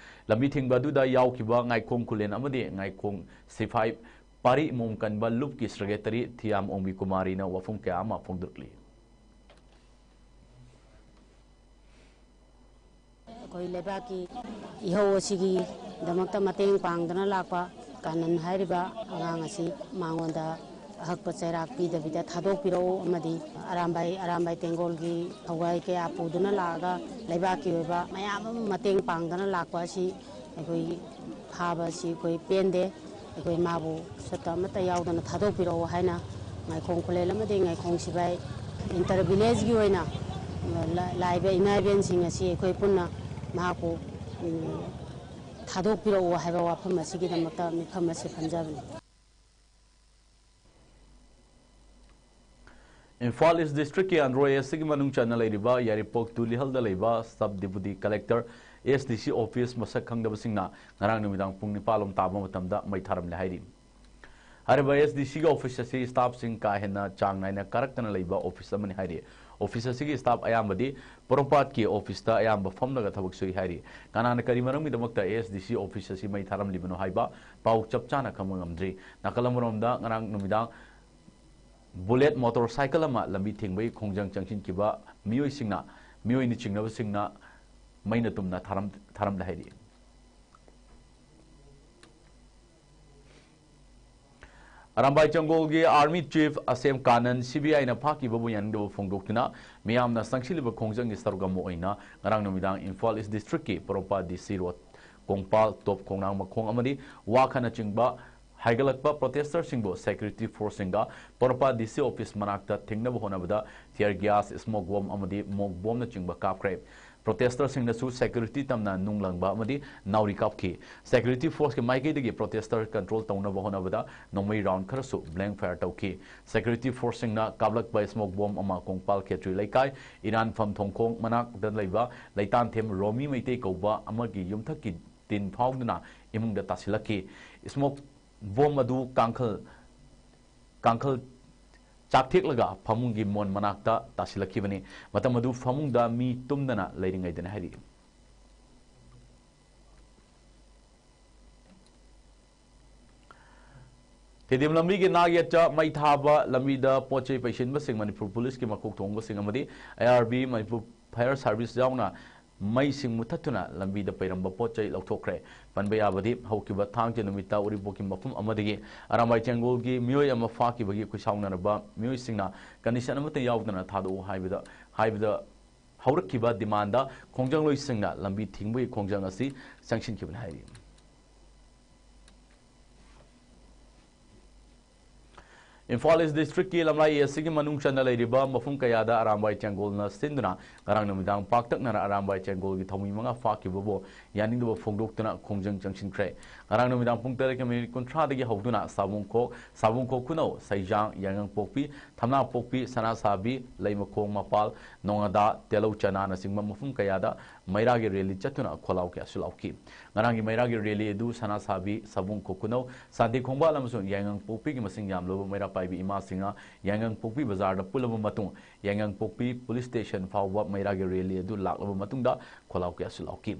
ꯂꯝꯕꯤ ꯊꯤꯡꯕ ꯑꯗꯨꯗ ꯌꯥꯎꯈꯤꯕ ꯉꯥꯏꯈꯣꯡ ꯈꯨꯂꯦꯟ ꯑꯃꯗꯤ ꯉꯥꯏꯈꯣꯡ ꯁꯤꯐꯥꯏ ꯄꯥꯔꯤ ꯃꯣꯝ ꯀꯟꯕ ꯂꯨꯞꯀꯤ secretary ꯊꯤꯌꯥꯝ ꯑꯣꯡꯕꯤ ꯀꯨꯃꯥꯔꯤꯅ ꯋꯥꯐꯝ ꯀꯌꯥ ꯑꯃ ꯐꯣꯡꯗꯣꯔꯛꯂꯤ꯫ ꯑꯩꯈꯣꯏ ꯂꯩꯕꯥꯛꯀꯤ ꯏꯍꯧ ꯑꯁꯤꯒꯤꯗꯃꯛꯇ ꯃꯇꯦꯡ ꯄꯥꯡꯗꯨꯅ ꯂꯥꯛꯄ ꯀꯥꯅꯟ ꯍꯥꯏꯔꯤꯕ ꯑꯉꯥꯡ ꯑꯁꯤ ꯃꯉꯣꯟꯗ ꯑꯍꯛꯄ ꯆꯩꯔꯥꯛ ꯄꯤꯗꯕꯤꯗ ꯊꯥꯗꯣꯛꯄꯤꯔꯛꯎ ꯑꯃꯗꯤ ꯑꯔꯥꯝꯕꯥꯏ ꯑꯔꯥꯝꯕꯥꯏ ꯇꯦꯡꯒꯣꯜꯒꯤ ꯊꯋꯥꯏ ꯀꯌꯥ ꯄꯨꯗꯨꯅ ꯂꯥꯛꯑꯒ ꯂꯩꯕꯥꯛꯀꯤ ꯑꯣꯏꯕ ꯃꯌꯥꯝ ꯑꯃ ꯃꯇꯦꯡ ꯄꯥꯡꯗꯅ ꯂꯥꯛꯄ ꯑꯁꯤ ꯑꯩꯈꯣꯏ ꯐꯥꯕ ꯑꯁꯤ ꯑꯩꯈꯣꯏ ꯄꯦꯟꯗꯦ꯫ ꯑꯩꯈꯣꯏ ꯃꯥꯕꯨ ꯁꯨꯠꯇ ꯑꯃꯠꯇ ꯌꯥꯎꯗꯅ ꯊꯥꯗꯣꯛꯄꯤꯔꯛꯎ ꯍꯥꯏꯅ ꯉꯥꯏꯈꯣꯡ ꯈꯨꯂꯦꯜ ꯑꯃꯗꯤ ꯉꯥꯏꯈꯣꯡ ꯁꯤꯐꯥꯏ ꯏꯟꯇꯔ ꯚꯤꯂꯦꯖꯀꯤ ꯑꯣꯏꯅ ꯂꯥꯛꯏꯕ ꯏꯃꯥ ꯏꯕꯦꯟꯁꯤꯡ ꯑꯁꯤ ꯑꯩꯈꯣꯏ ꯄꯨꯟꯅ ꯃꯍꯥꯛꯄꯨ ꯊꯥꯗꯣꯛꯄꯤꯔꯛꯎ ꯍꯥꯏꯕ ꯋꯥꯐꯝ ꯑꯁꯤꯒꯤꯗꯃꯛꯇ ꯃꯤꯐꯝ ꯑꯁꯤ ꯐꯝꯖꯕꯅꯤ꯫ ꯏꯝꯐꯥꯜ ꯏꯁ ꯗꯤꯁꯇ꯭ꯔꯤꯛꯀꯤ ꯑꯟꯗ꯭ꯔꯣ ꯑꯦꯁ ꯁꯤꯒꯤ ꯃꯅꯨꯡ ꯆꯟꯅ ꯂꯩꯔꯤꯕ ꯌꯥꯏꯔꯤꯄꯣꯛ ꯇꯨꯂꯤꯍꯜꯗ ꯂꯩꯕ sub deputy collector, S D ꯁꯤ ꯑꯣꯐꯤꯁ ꯃꯁꯛ ꯈꯪꯗꯕꯁꯤꯡꯅ ꯉꯔꯥꯡ ꯅꯨꯃꯤꯗꯥꯡ ꯄꯨꯡ ꯅꯤꯄꯥꯜ ꯂꯣꯝ ꯇꯥꯕ ꯃꯇꯝꯗ ꯃꯩ ꯊꯥꯔꯝꯂꯦ ꯍꯥꯏꯔꯤ꯫ ꯍꯥꯏꯔꯤꯕ ꯑꯦꯁ ꯗꯤ ꯁꯤꯒꯤ ꯑꯣꯐꯤꯁ ꯑꯁꯤ ꯁ꯭ꯇꯥꯐꯁꯤꯡ ꯀꯥ ꯍꯦꯟꯅ ꯆꯥꯡ ꯅꯥꯏꯅ ꯀꯥꯔꯛꯇꯅ ꯂꯩꯕ ꯑꯣꯐꯤꯁ ꯑꯃꯅꯤ ꯍꯥꯏꯔꯤ꯫ ꯑꯣꯐꯤꯁ ꯑꯁꯤꯒꯤ ꯁ꯭ꯇꯥꯐ ꯑꯌꯥꯝꯕꯗꯤ ꯄꯣꯔꯣꯝꯄꯥꯠꯀꯤ ꯑꯣꯐꯤꯁꯇ ꯑꯌꯥꯝꯕ ꯐꯝꯂꯒ ꯊꯕꯛ ꯁꯨꯏ ꯍꯥꯏꯔꯤ꯫ ꯀꯅꯥꯅ ꯀꯔꯤ ꯃꯔꯝꯒꯤꯗꯃꯛꯇ ꯑꯦꯁ ꯗꯤ ꯁꯤ ꯑꯣꯐꯤꯁ ꯑꯁꯤ ꯃꯩ ꯊꯥꯔꯝꯂꯤꯕꯅꯣ ꯍꯥꯏꯕ ꯄꯥꯎ ꯆꯞ ꯆꯥꯅ ꯈꯪꯕ ꯉꯝꯗ꯭ꯔꯤ꯫ ꯅꯥꯀꯜ ꯑꯃꯔꯣꯝꯗ ꯉꯔꯥꯡ ꯅꯨꯃꯤꯗꯥꯡ ꯕꯨꯂꯦꯠ ꯃꯣꯇꯣꯔ ꯁꯥꯏꯀꯜ ꯑꯃ ꯂꯝꯕꯤ ꯊꯤꯡꯕꯒꯤ ꯈꯣꯡꯖꯪ ꯆꯪꯁꯤꯟꯈꯤꯕ ꯃꯤꯑꯣꯏꯁꯤꯡꯅ, ꯃꯤꯑꯣꯏꯅ ꯆꯤꯡꯅꯕꯁꯤꯡꯅ ꯃꯩꯅ ꯇꯨꯝꯅ ꯊꯥꯔꯝ-, ꯊꯥꯔꯝꯂꯦ ꯍꯥꯏꯔꯤ꯫ ꯑꯔꯥꯝꯕꯥꯏ ꯆꯪꯒꯣꯜꯒꯤ army chief Asem Kanan C B ꯑꯥꯏꯅ ꯐꯥꯈꯤꯕꯕꯨ ꯌꯥꯅꯤꯡꯗꯕ ꯐꯣꯡꯗꯣꯛꯇꯨꯅ ꯃꯤꯌꯥꯝꯅ ꯆꯪꯁꯤꯜꯂꯤꯕ ꯈꯣꯡꯖꯪꯒꯤ ꯁꯔꯨꯛ ꯑꯃ ꯑꯣꯏꯅ ꯉꯔꯥꯡ ꯅꯨꯃꯤꯗꯥꯡ ꯏꯝꯐꯥꯜ ꯏꯁ ꯗꯤꯁꯇ꯭ꯔꯤꯛꯀꯤ ꯄꯣꯔꯣꯝꯄꯥꯠ ꯗꯤ ꯁꯤ ꯔꯣꯗ, ꯀꯣꯡꯄꯥꯜ, ꯇꯣꯞ ꯈꯣꯡꯅꯥꯡ ꯃꯈꯣꯡ ꯑꯃꯗꯤ ꯋꯥꯈꯅꯆꯤꯡꯕ ꯍꯥꯏꯒꯠꯂꯛꯄ ꯄ꯭ꯔꯣꯇꯦꯁꯇꯔꯁꯤꯡꯕꯨ ꯁꯦꯀ꯭ꯌꯨꯔꯤꯇꯤ ꯐꯣꯔꯁꯁꯤꯡꯒ ꯄꯣꯔꯣꯝꯄꯥꯠ ꯗꯤ ꯁꯤ ꯑꯣꯐꯤꯁ ꯃꯅꯥꯛꯇ ꯊꯦꯡꯅꯕ ꯍꯣꯠꯅꯕꯗ ꯇꯤꯌꯔ ꯒ꯭ꯌꯥꯁ, ꯁ꯭ꯃꯣꯛ ꯕꯣꯝ ꯑꯃꯗꯤ ꯃꯣꯛ ꯕꯣꯝꯅꯆꯤꯡꯕ ꯀꯥꯞꯈ꯭ꯔꯦ꯫ ꯄ꯭ꯔꯣꯇꯦꯁꯇꯔꯁꯤꯡꯅꯁꯨ ꯁꯦꯀ꯭ꯌꯨꯔꯤꯇꯤ ꯇꯝꯅ ꯅꯨꯡ ꯂꯪꯕ ꯑꯃꯗꯤ ꯅꯥꯎꯔꯤ ꯀꯥꯞꯈꯤ꯫ ꯁꯦꯀ꯭ꯌꯨꯔꯤꯇꯤ ꯐꯣꯔꯁꯀꯤ ꯃꯥꯏꯀꯩꯗꯒꯤ ꯄ꯭ꯔꯣꯇꯦꯁꯇꯔ ꯀꯟꯇ꯭ꯔꯣꯜ ꯇꯧꯅꯕ ꯍꯣꯠꯅꯕꯗ ꯅꯣꯡꯃꯩ ꯔꯥꯎꯟ ꯈꯔꯁꯨ ꯕ꯭ꯂꯦꯡ ꯐꯥꯌꯔ ꯇꯧꯈꯤ꯫ ꯁꯦꯀ꯭ꯌꯨꯔꯤꯇꯤ ꯐꯣꯔꯁꯁꯤꯡꯅ ꯀꯥꯞꯂꯛꯄ ꯁ꯭ꯃꯣꯛ ꯕꯣꯝ ꯑꯃ ꯀꯣꯡꯄꯥꯜ ꯈꯦꯇ꯭ꯔꯤ ꯂꯩꯀꯥꯏ, ꯏꯔꯥꯟꯐꯝ ꯊꯣꯡꯈꯣꯡ ꯃꯅꯥꯛꯇ ꯂꯩꯕ ꯂꯩꯇꯥꯟꯊꯦꯝ ꯔꯣꯃꯤ ꯃꯩꯇꯩ ꯀꯧꯕ ꯑꯃꯒꯤ ꯌꯨꯝꯊꯛꯀꯤ ꯇꯤꯟ ꯐꯥꯎꯗꯨꯅ ꯏꯃꯨꯡꯗ ꯇꯥꯁꯤꯜꯂꯛꯈꯤ꯫ ꯁ꯭ꯃꯣꯛ ꯕꯣꯝ ꯑꯗꯨ ꯀꯥꯡꯈꯜ, ꯀꯥꯡꯈꯜ ꯆꯥꯛꯊꯦꯛꯂꯒ ꯐꯃꯨꯡꯒꯤ ꯃꯣꯟ ꯃꯅꯥꯛꯇ ꯇꯥꯁꯤꯜꯂꯛꯈꯤꯕꯅꯤ꯫ ꯃꯇꯝ ꯑꯗꯨ ꯐꯃꯨꯡꯗ ꯃꯤ ꯇꯨꯝꯗꯅ ꯂꯩꯔꯤꯉꯩꯗꯅꯤ ꯍꯥꯏꯔꯤ꯫ ꯇꯦꯗꯤꯝ ꯂꯝꯕꯤꯒꯤ ꯅꯥꯛ ꯌꯦꯠꯇ ꯃꯩ ꯊꯥꯕ ꯂꯝꯕꯤꯗ ꯄꯣꯠ ꯆꯩ ꯄꯩꯁꯤꯟꯕꯁꯤꯡ, ꯃꯅꯤꯄꯨꯔ ꯄꯨꯂꯤꯁꯀꯤ ꯃꯀꯣꯛ ꯊꯣꯡꯕꯁꯤꯡ ꯑꯃꯗꯤ I R B, Manipur fire service ꯌꯥꯎꯅ ꯃꯩꯁꯤꯡ ꯃꯨꯊꯠꯇꯨꯅ ꯂꯝꯕꯤꯗ ꯄꯩꯔꯝꯕ ꯄꯣꯠ ꯆꯩ ꯂꯧꯊꯣꯛꯈ꯭ꯔꯦ꯫ ꯄꯟꯕ ꯌꯥꯕꯗꯤ, ꯍꯧꯈꯤꯕ ꯊꯥꯡꯖ ꯅꯨꯃꯤꯠꯇ ꯎꯔꯤꯄꯣꯛꯀꯤ ꯃꯐꯝ ꯑꯃꯗꯒꯤ ꯑꯔꯥꯝꯕꯥꯏ ꯇꯦꯡꯒꯣꯜꯒꯤ ꯃꯤꯑꯣꯏ ꯑꯃ ꯐꯥꯈꯤꯕꯒꯤ ꯈꯨꯁꯥꯎꯅꯔꯕ ꯃꯤꯑꯣꯏꯁꯤꯡꯅ ꯀꯟꯗꯤꯁꯟ ꯑꯃꯠꯇ ꯌꯥꯎꯗꯅ ꯊꯥꯗꯣꯛꯎ ꯍꯥꯏꯕꯗ, ꯍꯥꯏꯕꯗ ꯍꯧꯔꯛꯈꯤꯕ ꯗꯤꯃꯥꯟꯗ ꯈꯣꯡꯖꯪꯂꯣꯏꯁꯤꯡꯅ ꯂꯝꯕꯤ ꯊꯤꯡꯕꯒꯤ ꯈꯣꯡꯖꯪ ꯑꯁꯤ ꯆꯪꯁꯤꯟꯈꯤꯕꯅꯤ ꯍꯥꯏꯔꯤ꯫ ꯏꯝꯐꯥꯜ ꯏꯁ ꯗꯤꯁꯇ꯭ꯔꯤꯛꯀꯤ ꯂꯝꯂꯥꯏ ꯑꯁꯤꯒꯤ ꯃꯅꯨꯡ ꯆꯟꯅ ꯂꯩꯔꯤꯕ ꯃꯐꯝ ꯀꯌꯥꯗ ꯑꯔꯥꯝꯕꯥꯏ ꯇꯦꯡꯒꯣꯜꯅ ꯁꯤꯟꯗꯨꯅ ꯉꯔꯥꯡ ꯅꯨꯃꯤꯗꯥꯡ ꯄꯥꯛꯇꯛꯅꯅ ꯑꯔꯥꯝꯕꯥꯏ ꯇꯦꯡꯒꯣꯜꯒꯤ ꯊꯧꯃꯤ ꯃꯉꯥ ꯐꯥꯈꯤꯕꯕꯨ ꯌꯥꯅꯤꯡꯗꯕ ꯐꯣꯡꯗꯣꯛꯇꯨꯅ ꯈꯣꯡꯖꯪ ꯆꯪꯁꯤꯟꯈ꯭ꯔꯦ꯫ ꯉꯔꯥꯡ ꯅꯨꯃꯤꯗꯥꯡ ꯄꯨꯡ ꯇꯔꯦꯠꯀꯤ ꯃꯤꯅꯤꯠ ꯀꯨꯟꯊ꯭ꯔꯥꯗꯒꯤ ꯍꯧꯗꯨꯅ ꯁꯥꯕꯨꯡꯈꯣꯛ, ꯁꯥꯕꯨꯡꯈꯣꯛ ꯈꯨꯅꯧ, ꯁꯩꯖꯥꯡ, ꯌꯥꯏꯉꯪꯄꯣꯛꯄꯤ, ꯊꯝꯅꯥꯄꯣꯛꯄꯤ, ꯁꯅꯥꯁꯥꯕꯤ, ꯂꯩꯃꯈꯣꯡ ꯃꯄꯥꯜ, ꯅꯣꯉꯥꯗꯥ, ꯇꯦꯂꯧ ꯆꯅꯥꯅꯆꯤꯡꯕ ꯃꯐꯝ ꯀꯌꯥꯗ ꯃꯩꯔꯥꯒꯤ ꯔꯦꯂꯤ ꯆꯠꯇꯨꯅ ꯈꯣꯜꯂꯥꯎ ꯀꯌꯥꯁꯨ ꯂꯥꯎꯈꯤ꯫ ꯉꯔꯥꯡꯒꯤ ꯃꯩꯔꯥꯒꯤ ꯔꯦꯂꯤ ꯑꯗꯨ ꯁꯅꯥꯁꯥꯕꯤ, ꯁꯥꯕꯨꯡ ꯈꯨꯅꯧ, ꯁꯥꯟꯇꯤ ꯈꯣꯡꯕꯥꯜ ꯑꯃꯁꯨꯡ ꯌꯥꯏꯉꯪꯄꯣꯛꯄꯤꯒꯤ ꯃꯁꯤꯡ ꯌꯥꯝꯂꯕ ꯃꯩꯔꯥ ꯄꯥꯏꯕꯤ ꯏꯃꯥꯁꯤꯡꯅ ꯌꯥꯏꯉꯪꯄꯣꯛꯄꯤ ꯕꯖꯥꯔꯗ ꯄꯨꯜꯂꯕ ꯃꯇꯨꯡ, ꯌꯥꯏꯉꯪꯄꯣꯛꯄꯤ ꯄꯨꯂꯤꯁ ꯁ꯭ꯇꯦꯁꯟ ꯐꯥꯎꯕ ꯃꯩꯔꯥꯒꯤ ꯔꯦꯂꯤ ꯑꯗꯨ ꯂꯥꯛꯂꯕ ꯃꯇꯨꯡꯗ ꯈꯣꯜꯂꯥꯎ ꯀꯌꯥꯁꯨ ꯂꯥꯎꯈꯤ꯫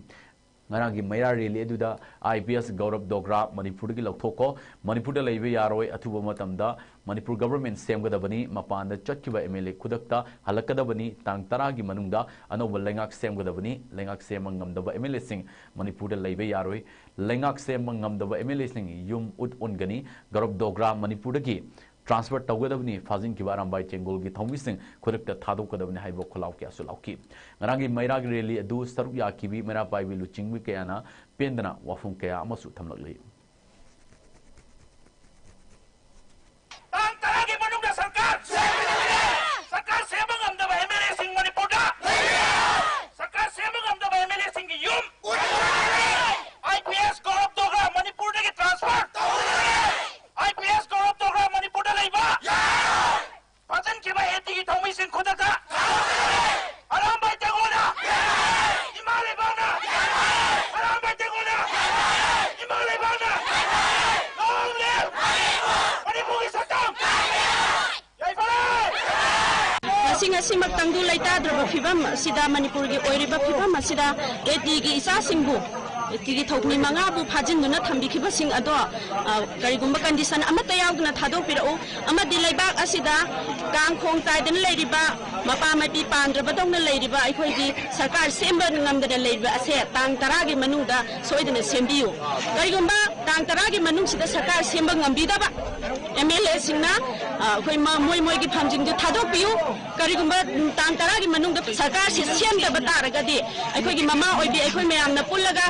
ꯉꯔꯥꯡꯒꯤ ꯃꯩꯔꯥ ꯔꯦꯂꯤ ꯑꯗꯨꯗ ꯑꯥꯏ ꯄꯤ ꯑꯦꯁ ꯒꯧꯔꯕ ꯗꯣꯒ꯭ꯔꯥ ꯃꯅꯤꯄꯨꯔꯗꯒꯤ ꯂꯧꯊꯣꯛꯈꯣ, ꯃꯅꯤꯄꯨꯔꯗ ꯂꯩꯕ ꯌꯥꯔꯣꯏ, ꯑꯊꯨꯕ ꯃꯇꯝꯗ ꯃꯅꯤꯄꯨꯔ ꯒꯚꯔꯟꯃꯦꯟꯠ ꯁꯦꯝꯒꯗꯕꯅꯤ, ꯃꯄꯥꯟꯗ ꯆꯠꯈꯤꯕ ꯑꯦꯝ ꯑꯦꯜ ꯑꯦ ꯈꯨꯗꯛꯇ ꯍꯜꯂꯛꯀꯗꯕꯅꯤ, ꯇꯥꯡ ꯇꯔꯥꯒꯤ ꯃꯅꯨꯡꯗ ꯑꯅꯧꯕ ꯂꯩꯉꯥꯛ ꯁꯦꯝꯒꯗꯕꯅꯤ, ꯂꯩꯉꯥꯛ ꯁꯦꯝꯕ ꯉꯝꯗꯕ ꯑꯦꯝ ꯑꯦꯜ ꯑꯦꯁꯤꯡ ꯃꯅꯤꯄꯨꯔꯗ ꯂꯩꯕ ꯌꯥꯔꯣꯏ, ꯂꯩꯉꯥꯛ ꯁꯦꯝꯕ ꯉꯝꯗꯕ ꯑꯦꯝ ꯑꯦꯜ ꯑꯦꯁꯤꯡ ꯌꯨꯝ ꯎꯠ ꯎꯟꯒꯅꯤ, ꯒꯧꯔꯕ ꯗꯣꯒ꯭ꯔꯥ ꯃꯅꯤꯄꯨꯔꯗꯒꯤ ꯇ꯭ꯔꯥꯟꯁꯐꯔ ꯇꯧꯒꯗꯕꯅꯤ, ꯐꯥꯖꯤꯟꯈꯤꯕ ꯑꯔꯥꯝꯕꯥꯏ ꯇꯦꯡꯒꯣꯜꯒꯤ ꯊꯧꯃꯤꯁꯤꯡ ꯈꯨꯗꯛꯇ ꯊꯥꯗꯣꯛꯀꯗꯕꯅꯤ ꯍꯥꯏꯕ ꯈꯣꯜꯂꯥꯎ ꯀꯌꯥꯁꯨ ꯂꯥꯎꯈꯤ꯫ ꯉꯔꯥꯡꯒꯤ ꯃꯩꯔꯥꯒꯤ ꯔꯦꯂꯤ ꯑꯗꯨ ꯁꯔꯨꯛ ꯌꯥꯈꯤꯕꯤ ꯃꯩꯔꯥ ꯄꯥꯏꯕꯤ ꯂꯨꯆꯤꯡꯕꯤ ꯀꯌꯥꯅ ꯄꯦꯟꯗꯅ ꯋꯥꯐꯝ ꯀꯌꯥ ꯑꯃꯁꯨ ꯊꯝꯂꯛꯂꯤ꯫ ꯇꯥꯡ ꯇꯔꯥꯒꯤ ꯃꯅꯨꯡꯗ ꯁꯔꯀꯥꯔ ꯁꯦꯝꯒꯗꯕꯅꯤ! ꯁꯔꯀꯥꯔ ꯁꯦꯝꯕ ꯉꯝꯗꯕ ꯑꯦꯝ ꯑꯦꯜ ꯑꯦꯁꯤꯡ ꯃꯅꯤꯄꯨꯔꯗ ꯂꯩꯕ ꯌꯥꯔꯣꯏ! ꯁꯔꯀꯥꯔ ꯁꯦꯝꯕ ꯉꯝꯗꯕ ꯑꯦꯝ ꯑꯦꯜ ꯑꯦꯁꯤꯡꯒꯤ ꯌꯨꯝ ꯎꯠꯄ ꯌꯥꯔꯣꯏ! ꯑꯥꯏ ꯄꯤ ꯑꯦꯁ ꯒꯧꯔꯕ ꯗꯣꯒ꯭ꯔꯥ ꯃꯅꯤꯄꯨꯔꯗꯒꯤ ꯇ꯭ꯔꯥꯟꯁꯐꯔ ꯇꯧꯒꯗꯕꯅꯤ! ꯑꯥꯏ ꯄꯤ ꯑꯦꯁ ꯒꯧꯔꯕ ꯗꯣꯒ꯭ꯔꯥ ꯃꯅꯤꯄꯨꯔꯗ ꯂꯩꯕ ꯌꯥꯔꯣꯏ! ꯐꯥꯖꯤꯟꯈꯤꯕ ꯑꯦ ꯇꯤꯒꯤ ꯊꯧꯃꯤꯁꯤꯡ ꯈꯨꯗꯛꯇ ꯊꯥꯗꯣꯛꯀꯗꯕꯅꯤ! ꯑꯔꯥꯝꯕꯥꯏ ꯇꯦꯡꯒꯣꯜꯅ ꯏꯃꯥ ꯂꯩꯕꯥꯛꯅ! ꯑꯔꯥꯝꯕꯥꯏ ꯇꯦꯡꯒꯣꯜꯅ! ꯏꯃꯥ ꯂꯩꯕꯥꯛꯅ! Long live! ꯃꯅꯤꯄꯨꯔꯒꯤ ꯁꯛꯇꯝ! ꯌꯥꯏꯐꯔꯦ! ꯉꯁꯤ ꯉꯁꯤꯃꯛ ꯇꯪꯗꯨ ꯂꯩꯇꯥꯗ꯭ꯔꯕ ꯐꯤꯕꯝ ꯑꯁꯤꯗ, ꯃꯅꯤꯄꯨꯔꯒꯤ ꯑꯣꯏꯔꯤꯕ ꯐꯤꯕꯝ ꯑꯁꯤꯗ ꯑꯦ ꯇꯤꯒꯤ ꯏꯆꯥꯁꯤꯡꯕꯨ ꯀꯤꯒꯤ ꯊꯧꯃꯤ ꯃꯉꯥꯕꯨ ꯐꯥꯖꯤꯟꯗꯨꯅ ꯊꯝꯕꯤꯈꯤꯕꯁꯤꯡ ꯑꯗꯣ, ꯑ, ꯀꯔꯤꯒꯨꯝꯕ condition ꯑꯃꯠꯇ ꯌꯥꯎꯗꯅ ꯊꯥꯗꯣꯛꯄꯤꯔꯛꯎ꯫ ꯑꯃꯗꯤ ꯂꯩꯕꯥꯛ ꯑꯁꯤꯗ ꯀꯥꯡ ꯈꯣꯡ ꯆꯥꯏꯗꯅ ꯂꯩꯔꯤꯕ, ꯃꯄꯥ ꯃꯄꯤ ꯄꯥꯟꯗ꯭ꯔꯕꯗꯧꯅ ꯂꯩꯔꯤꯕ, ꯑꯩꯈꯣꯏꯒꯤ ꯁꯔꯀꯥꯔ ꯁꯦꯝꯕ ꯉꯝꯗꯅ ꯂꯩꯔꯤꯕ ꯑꯁꯦ ꯇꯥꯡ ꯇꯔꯥꯒꯤ ꯃꯅꯨꯡꯗ ꯁꯣꯏꯗꯅ ꯁꯦꯝꯕꯤꯌꯨ꯫ ꯀꯔꯤꯒꯨꯝꯕ ꯇꯥꯡ ꯇꯔꯥꯒꯤ ꯃꯅꯨꯡꯁꯤꯗ ꯁꯔꯀꯥꯔ ꯁꯦꯝꯕ ꯉꯝꯕꯤꯗꯕ MLAꯁꯤꯡꯅ, ꯑ, ꯑꯩꯈꯣꯏ ꯃ-, ꯃꯣꯏ ꯃꯣꯏꯒꯤ ꯐꯝꯁꯤꯡꯗꯨ ꯊꯥꯗꯣꯛꯄꯤꯌꯨ꯫ ꯀꯔꯤꯒꯨꯝꯕ, ꯎꯝ, ꯇꯥꯡ ꯇꯔꯥꯒꯤ ꯃꯅꯨꯡꯗ ꯁꯔꯀꯥꯔꯁꯤ ꯁꯦꯝꯗꯕ ꯇꯥꯔꯒꯗꯤ, ꯑꯩꯈꯣꯏꯒꯤ ꯃꯃꯥ ꯑꯣꯏꯕꯤ ꯑꯩꯈꯣꯏ ꯃꯌꯥꯝꯅ ꯄꯨꯜꯂꯒ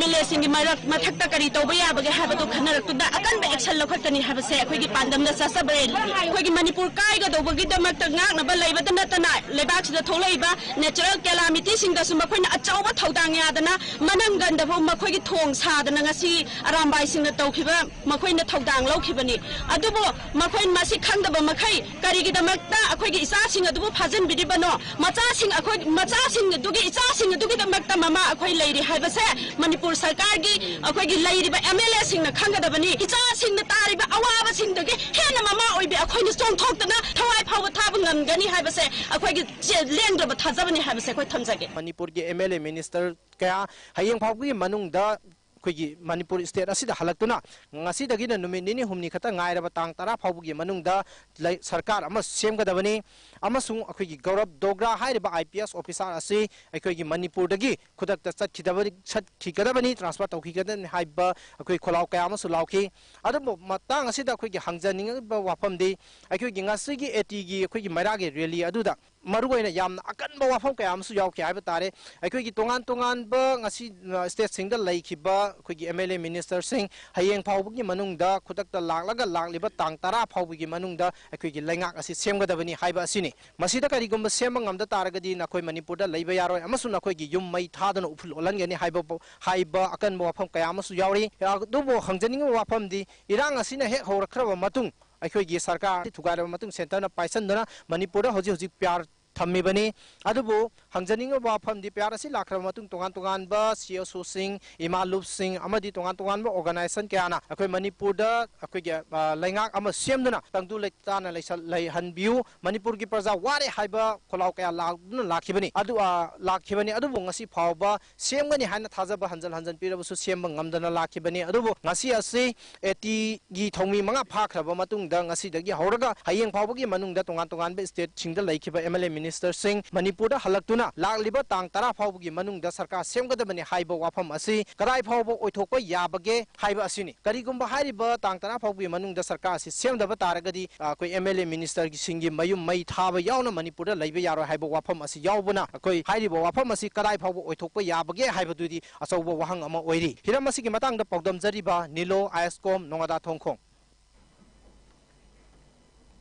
MLAꯁꯤꯡꯒꯤ ꯃꯔꯛ, ꯃꯊꯛꯇ ꯀꯔꯤ ꯇꯧꯕ ꯌꯥꯕꯒꯦ ꯍꯥꯏꯕꯗꯨ ꯈꯟꯅꯔꯛꯇꯨꯅ ꯑꯀꯟꯕ action ꯂꯧꯈꯠꯀꯅꯤ ꯍꯥꯏꯕꯁꯦ ꯑꯩꯈꯣꯏꯒꯤ ꯄꯥꯟꯗꯝꯗ ꯆꯠꯆꯕ ꯂꯩ꯫ ꯑꯩꯈꯣꯏꯒꯤ ꯃꯅꯤꯄꯨꯔ ꯀꯥꯏꯒꯗꯧꯕꯒꯤꯗꯃꯛꯇ ꯉꯥꯛꯅꯕ ꯂꯩꯕꯇ ꯅꯠꯇꯅ, ꯂꯩꯕꯥꯛꯁꯤꯗ ꯊꯣꯛꯂꯛꯏꯕ natural calamityꯁꯤꯡꯗꯁꯨ ꯃꯈꯣꯏꯅ ꯑꯆꯧꯕ ꯊꯧꯗꯥꯡ ꯌꯥꯗꯅ, ꯃꯅꯪꯒꯟꯗꯐꯥꯎ ꯃꯈꯣꯏꯒꯤ ꯊꯣꯡ ꯁꯥꯗꯅ ꯉꯁꯤ ꯑꯔꯥꯝꯕꯥꯏꯁꯤꯡꯅ ꯇꯧꯈꯤꯕ, ꯃꯈꯣꯏꯅ ꯊꯧꯗꯥꯡ ꯂꯧꯈꯤꯕꯅꯤ꯫ ꯑꯗꯨꯕꯨ ꯃꯈꯣꯏ ꯃꯁꯤ ꯈꯪꯗꯕ ꯃꯈꯩ ꯀꯔꯤꯒꯤꯗꯃꯛꯇ ꯑꯩꯈꯣꯏꯒꯤ ꯏꯆꯥꯁꯤꯡ ꯑꯗꯨꯕꯨ ꯐꯥꯖꯤꯟꯕꯤꯔꯤꯕꯅꯣ? ꯃꯆꯥꯁꯤꯡ, ꯑꯩꯈꯣꯏ ꯃꯆꯥꯁꯤꯡ ꯑꯗꯨꯒꯤ, ꯏꯆꯥꯁꯤꯡ ꯑꯗꯨꯒꯤꯗꯃꯛꯇ ꯃꯃꯥ ꯑꯩꯈꯣꯏ ꯂꯩꯔꯤ ꯍꯥꯏꯕꯁꯦ ꯃꯅꯤꯄꯨꯔ ꯁꯔꯀꯥꯔꯒꯤ, ꯑꯩꯈꯣꯏꯒꯤ ꯂꯩꯔꯤꯕ MLAꯁꯤꯡꯅ ꯈꯪꯒꯗꯕꯅꯤ꯫ ꯏꯆꯥꯁꯤꯡꯅ ꯇꯥꯔꯤꯕ ꯑꯋꯥꯕꯁꯤꯡꯗꯒꯤ ꯍꯦꯟꯅ ꯃꯃꯥ ꯑꯣꯏꯕꯤ ꯑꯩꯈꯣꯏꯅ ꯆꯣꯡꯊꯣꯛꯇꯅ ꯊꯋꯥꯏ ꯐꯥꯎꯕ ꯊꯥꯕ ꯉꯝꯒꯅꯤ ꯍꯥꯏꯕꯁꯦ ꯑꯩꯈꯣꯏꯒꯤ ꯆꯦ-, ꯂꯦꯡꯗ꯭ꯔꯕ ꯊꯥꯖꯕꯅꯤ ꯍꯥꯏꯕꯁꯦ ꯑꯩꯈꯣꯏ ꯊꯝꯖꯒꯦ꯫ ꯃꯅꯤꯄꯨꯔꯒꯤ MLA minister ꯀꯌꯥ ꯍꯌꯦꯡ ꯐꯥꯎꯕꯒꯤ ꯃꯅꯨꯡꯗ ꯑꯩꯈꯣꯏꯒꯤ ꯃꯅꯤꯄꯨꯔ state ꯑꯁꯤꯗ ꯍꯜꯂꯛꯇꯨꯅ, ꯉꯁꯤꯗꯒꯤꯅ ꯅꯨꯃꯤꯠ ꯅꯤꯅꯤ ꯍꯨꯝꯅꯤ ꯈꯛꯇ ꯉꯥꯏꯔꯕ ꯇꯥꯡ ꯇꯔꯥ ꯐꯥꯎꯕꯒꯤ ꯃꯅꯨꯡꯗ ꯂꯩ-, ꯁꯔꯀꯥꯔ ꯑꯃ ꯁꯦꯝꯒꯗꯕꯅꯤ꯫ ꯑꯃꯁꯨꯡ ꯑꯩꯈꯣꯏꯒꯤ ꯒꯧꯔꯕ ꯗꯣꯒ꯭ꯔꯥ ꯍꯥꯏꯔꯤꯕ IPS officer ꯑꯁꯤ ꯑꯩꯈꯣꯏꯒꯤ ꯃꯅꯤꯄꯨꯔꯗꯒꯤ ꯈꯨꯗꯛꯇ ꯆꯠꯈꯤꯗꯕ-, ꯆꯠꯈꯤꯒꯗꯕꯅꯤ, transfer ꯇꯧꯈꯤꯒꯗꯕꯅꯤ ꯍꯥꯏꯕ ꯑꯩꯈꯣꯏ ꯈꯣꯜꯂꯥꯎ ꯀꯌꯥ ꯑꯃꯁꯨ ꯂꯥꯎꯈꯤ꯫ ꯑꯗꯨꯕꯨ ꯃꯇꯥꯡ ꯑꯁꯤꯗ ꯑꯩꯈꯣꯏꯒꯤ ꯍꯪꯖꯅꯤꯡꯉꯤꯕ ꯋꯥꯐꯝꯗꯤ, ꯑꯩꯈꯣꯏꯒꯤ ꯉꯁꯤꯒꯤ ATꯒꯤ ꯑꯩꯈꯣꯏꯒꯤ ꯃꯩꯔꯥꯒꯤ rally ꯑꯗꯨꯗ ꯃꯔꯨꯑꯣꯏꯅ ꯌꯥꯝꯅ ꯑꯀꯟꯕ ꯋꯥꯐꯝ ꯀꯌꯥ ꯑꯃꯁꯨ ꯌꯥꯎꯈꯤ ꯍꯥꯏꯕ ꯇꯥꯔꯦ꯫ ꯑꯩꯈꯣꯏꯒꯤ ꯇꯣꯉꯥꯟ ꯇꯣꯉꯥꯟꯕ ꯉꯁꯤ, ꯑ, stateꯁꯤꯡꯗ ꯂꯩꯈꯤꯕ ꯑꯩꯈꯣꯏꯒꯤ MLA ministerꯁꯤꯡ ꯍꯌꯦꯡ ꯐꯥꯎꯕꯒꯤ ꯃꯅꯨꯡꯗ ꯈꯨꯗꯛꯇ ꯂꯥꯛꯂꯒ ꯂꯥꯛꯂꯤꯕ ꯇꯥꯡ ꯇꯔꯥ ꯐꯥꯎꯕꯒꯤ ꯃꯅꯨꯡꯗ ꯑꯩꯈꯣꯏꯒꯤ ꯂꯩꯉꯥꯛ ꯑꯁꯤ ꯁꯦꯝꯒꯗꯕꯅꯤ ꯍꯥꯏꯕ ꯑꯁꯤꯅꯤ꯫ ꯃꯁꯤꯗ ꯀꯔꯤꯒꯨꯝꯕ ꯁꯦꯝꯕ ꯉꯝꯗ ꯇꯥꯔꯒꯗꯤ ꯅꯈꯣꯏ ꯃꯅꯤꯄꯨꯔꯗ ꯂꯩꯕ ꯌꯥꯔꯣꯏ ꯑꯃꯁꯨꯡ ꯅꯈꯣꯏꯒꯤ ꯌꯨꯝ ꯃꯩ ꯊꯥꯗꯨꯅ ꯎꯐꯨꯜ ꯑꯣꯜꯍꯟꯒꯅꯤ ꯍꯥꯏꯕ, ꯍꯥꯏꯕ ꯑꯀꯟꯕ ꯋꯥꯐꯝ ꯀꯌꯥ ꯑꯃꯁꯨ ꯌꯥꯎꯔꯤ꯫ ꯑꯗꯨꯕꯨ ꯍꯪꯖꯅꯤꯡꯉꯤꯕ ꯋꯥꯐꯝꯗꯤ, ꯏꯔꯥꯡ ꯑꯁꯤꯅ ꯍꯦꯛ ꯍꯧꯔꯛꯈ꯭ꯔꯕ ꯃꯇꯨꯡ ꯑꯩꯈꯣꯏꯒꯤ ꯁꯔꯀꯥꯔ ꯊꯨꯒꯥꯏꯔꯕ ꯃꯇꯨꯡ centreꯅ ꯄꯥꯏꯁꯟꯗꯨꯅ ꯃꯅꯤꯄꯨꯔꯗ ꯍꯧꯖꯤꯛ ꯍꯧꯖꯤꯛ PR ꯊꯝꯃꯤꯕꯅꯤ꯫ ꯑꯗꯨꯕꯨ ꯍꯪꯖꯅꯤꯡꯉꯤꯕ ꯋꯥꯐꯝꯗꯤ, ꯄꯤ ꯑꯥꯔ ꯑꯁꯤ ꯂꯥꯛꯈ꯭ꯔꯕ ꯃꯇꯨꯡ ꯇꯣꯉꯥꯟ ꯇꯣꯉꯥꯟꯕ ꯁꯤ ꯑꯦꯁ ꯑꯣꯁꯤꯡ, ꯏꯃꯥ ꯂꯨꯞꯁꯤꯡ ꯑꯃꯗꯤ ꯇꯣꯉꯥꯟ ꯇꯣꯉꯥꯟꯕ ꯑꯣꯔꯒꯅꯥꯏꯖꯦꯁꯟ ꯀꯌꯥꯅ ꯑꯩꯈꯣꯏ ꯃꯅꯤꯄꯨꯔꯗ ꯑꯩꯈꯣꯏꯒꯤ, ꯑ, ꯂꯩꯉꯥꯛ ꯑꯃ ꯁꯦꯝꯗꯨꯅ ꯇꯪꯗꯨ ꯂꯩꯇꯥꯅ ꯂꯩꯁꯜ-, ꯂꯩꯍꯟꯕꯤꯌꯨ, ꯃꯅꯤꯄꯨꯔꯒꯤ ꯄ꯭ꯔꯖꯥ ꯋꯥꯔꯦ ꯍꯥꯏꯕ ꯈꯣꯜꯂꯥꯎ ꯀꯌꯥ ꯂꯥꯎꯗꯨꯅ ꯂꯥꯛꯈꯤꯕꯅꯤ꯫ ꯑꯗꯨ, ꯑ, ꯂꯥꯛꯈꯤꯕꯅꯤ꯫ ꯑꯗꯨꯕꯨ ꯉꯁꯤ ꯐꯥꯎꯕ ꯁꯦꯝꯒꯅꯤ ꯍꯥꯏꯅ ꯊꯥꯖꯕ ꯍꯟꯖꯤꯟ ꯍꯟꯖꯤꯟ ꯄꯤꯔꯕꯁꯨ ꯁꯦꯝꯕ ꯉꯝꯗꯅ ꯂꯥꯛꯈꯤꯕꯅꯤ꯫ ꯑꯗꯨꯕꯨ ꯉꯁꯤ ꯑꯁꯤ ꯑꯦ ꯇꯤꯒꯤ ꯊꯧꯃꯤ ꯃꯉꯥ ꯐꯥꯈ꯭ꯔꯕ ꯃꯇꯨꯡꯗ, ꯉꯁꯤꯗꯒꯤ ꯍꯧꯔꯒ ꯍꯌꯦꯡ ꯐꯥꯎꯕꯒꯤ ꯃꯅꯨꯡꯗ ꯇꯣꯉꯥꯟ ꯇꯣꯉꯥꯟꯕ ꯁ꯭ꯇꯦꯠꯁꯤꯡꯗ ꯂꯩꯈꯤꯕ ꯑꯦꯝ ꯑꯦꯜ ꯑꯦ ꯃꯤꯅꯤꯁꯇꯔꯁꯤꯡ ꯃꯅꯤꯄꯨꯔꯗ ꯍꯜꯂꯛꯇꯨꯅ ꯂꯥꯛꯂꯤꯕ ꯇꯥꯡ ꯇꯔꯥ ꯐꯥꯎꯕꯒꯤ ꯃꯅꯨꯡꯗ ꯁꯔꯀꯥꯔ ꯁꯦꯝꯒꯗꯕꯅꯤ ꯍꯥꯏꯕ ꯋꯥꯐꯝ ꯑꯁꯤ ꯀꯗꯥꯏ ꯐꯥꯎꯕ ꯑꯣꯏꯊꯣꯛꯄ ꯌꯥꯕꯒꯦ ꯍꯥꯏꯕ ꯑꯁꯤꯅꯤ꯫ ꯀꯔꯤꯒꯨꯝꯕ ꯍꯥꯏꯔꯤꯕ ꯇꯥꯡ ꯇꯔꯥ ꯐꯥꯎꯕꯒꯤ ꯃꯅꯨꯡꯗ ꯁꯔꯀꯥꯔ ꯑꯁꯤ ꯁꯦꯝꯗꯕ ꯇꯥꯔꯒꯗꯤ, ꯑ, ꯑꯩꯈꯣꯏ ꯑꯦꯝ ꯑꯦꯜ ꯑꯦ ꯃꯤꯅꯤꯁꯇꯔꯁꯤꯡꯒꯤ ꯃꯌꯨꯝ ꯃꯩ ꯊꯥꯕ ꯌꯥꯎꯅ ꯃꯅꯤꯄꯨꯔꯗ ꯂꯩꯕ ꯌꯥꯔꯣꯏ ꯍꯥꯏꯕ ꯋꯥꯐꯝ ꯑꯁꯤ ꯌꯥꯎꯕꯅ, ꯑꯩꯈꯣꯏ ꯍꯥꯏꯔꯤꯕ ꯋꯥꯐꯝ ꯑꯁꯤ ꯀꯗꯥꯏ ꯐꯥꯎꯕ ꯑꯣꯏꯊꯣꯛꯄ ꯌꯥꯕꯒꯦ ꯍꯥꯏꯕꯗꯨꯗꯤ ꯑꯆꯧꯕ ꯋꯥꯍꯪ ꯑꯃ ꯑꯣꯏꯔꯤ꯫ ꯍꯤꯔꯝ ꯑꯁꯤꯒꯤ ꯃꯇꯥꯡꯗ ꯄꯥꯎꯗꯝꯖꯔꯤꯕ ꯅꯤꯂꯣ ꯑꯥꯏ ꯑꯦꯁ ꯀꯣꯝ, ꯅꯣꯉꯥꯗꯥ ꯊꯣꯡꯈꯣꯡ꯫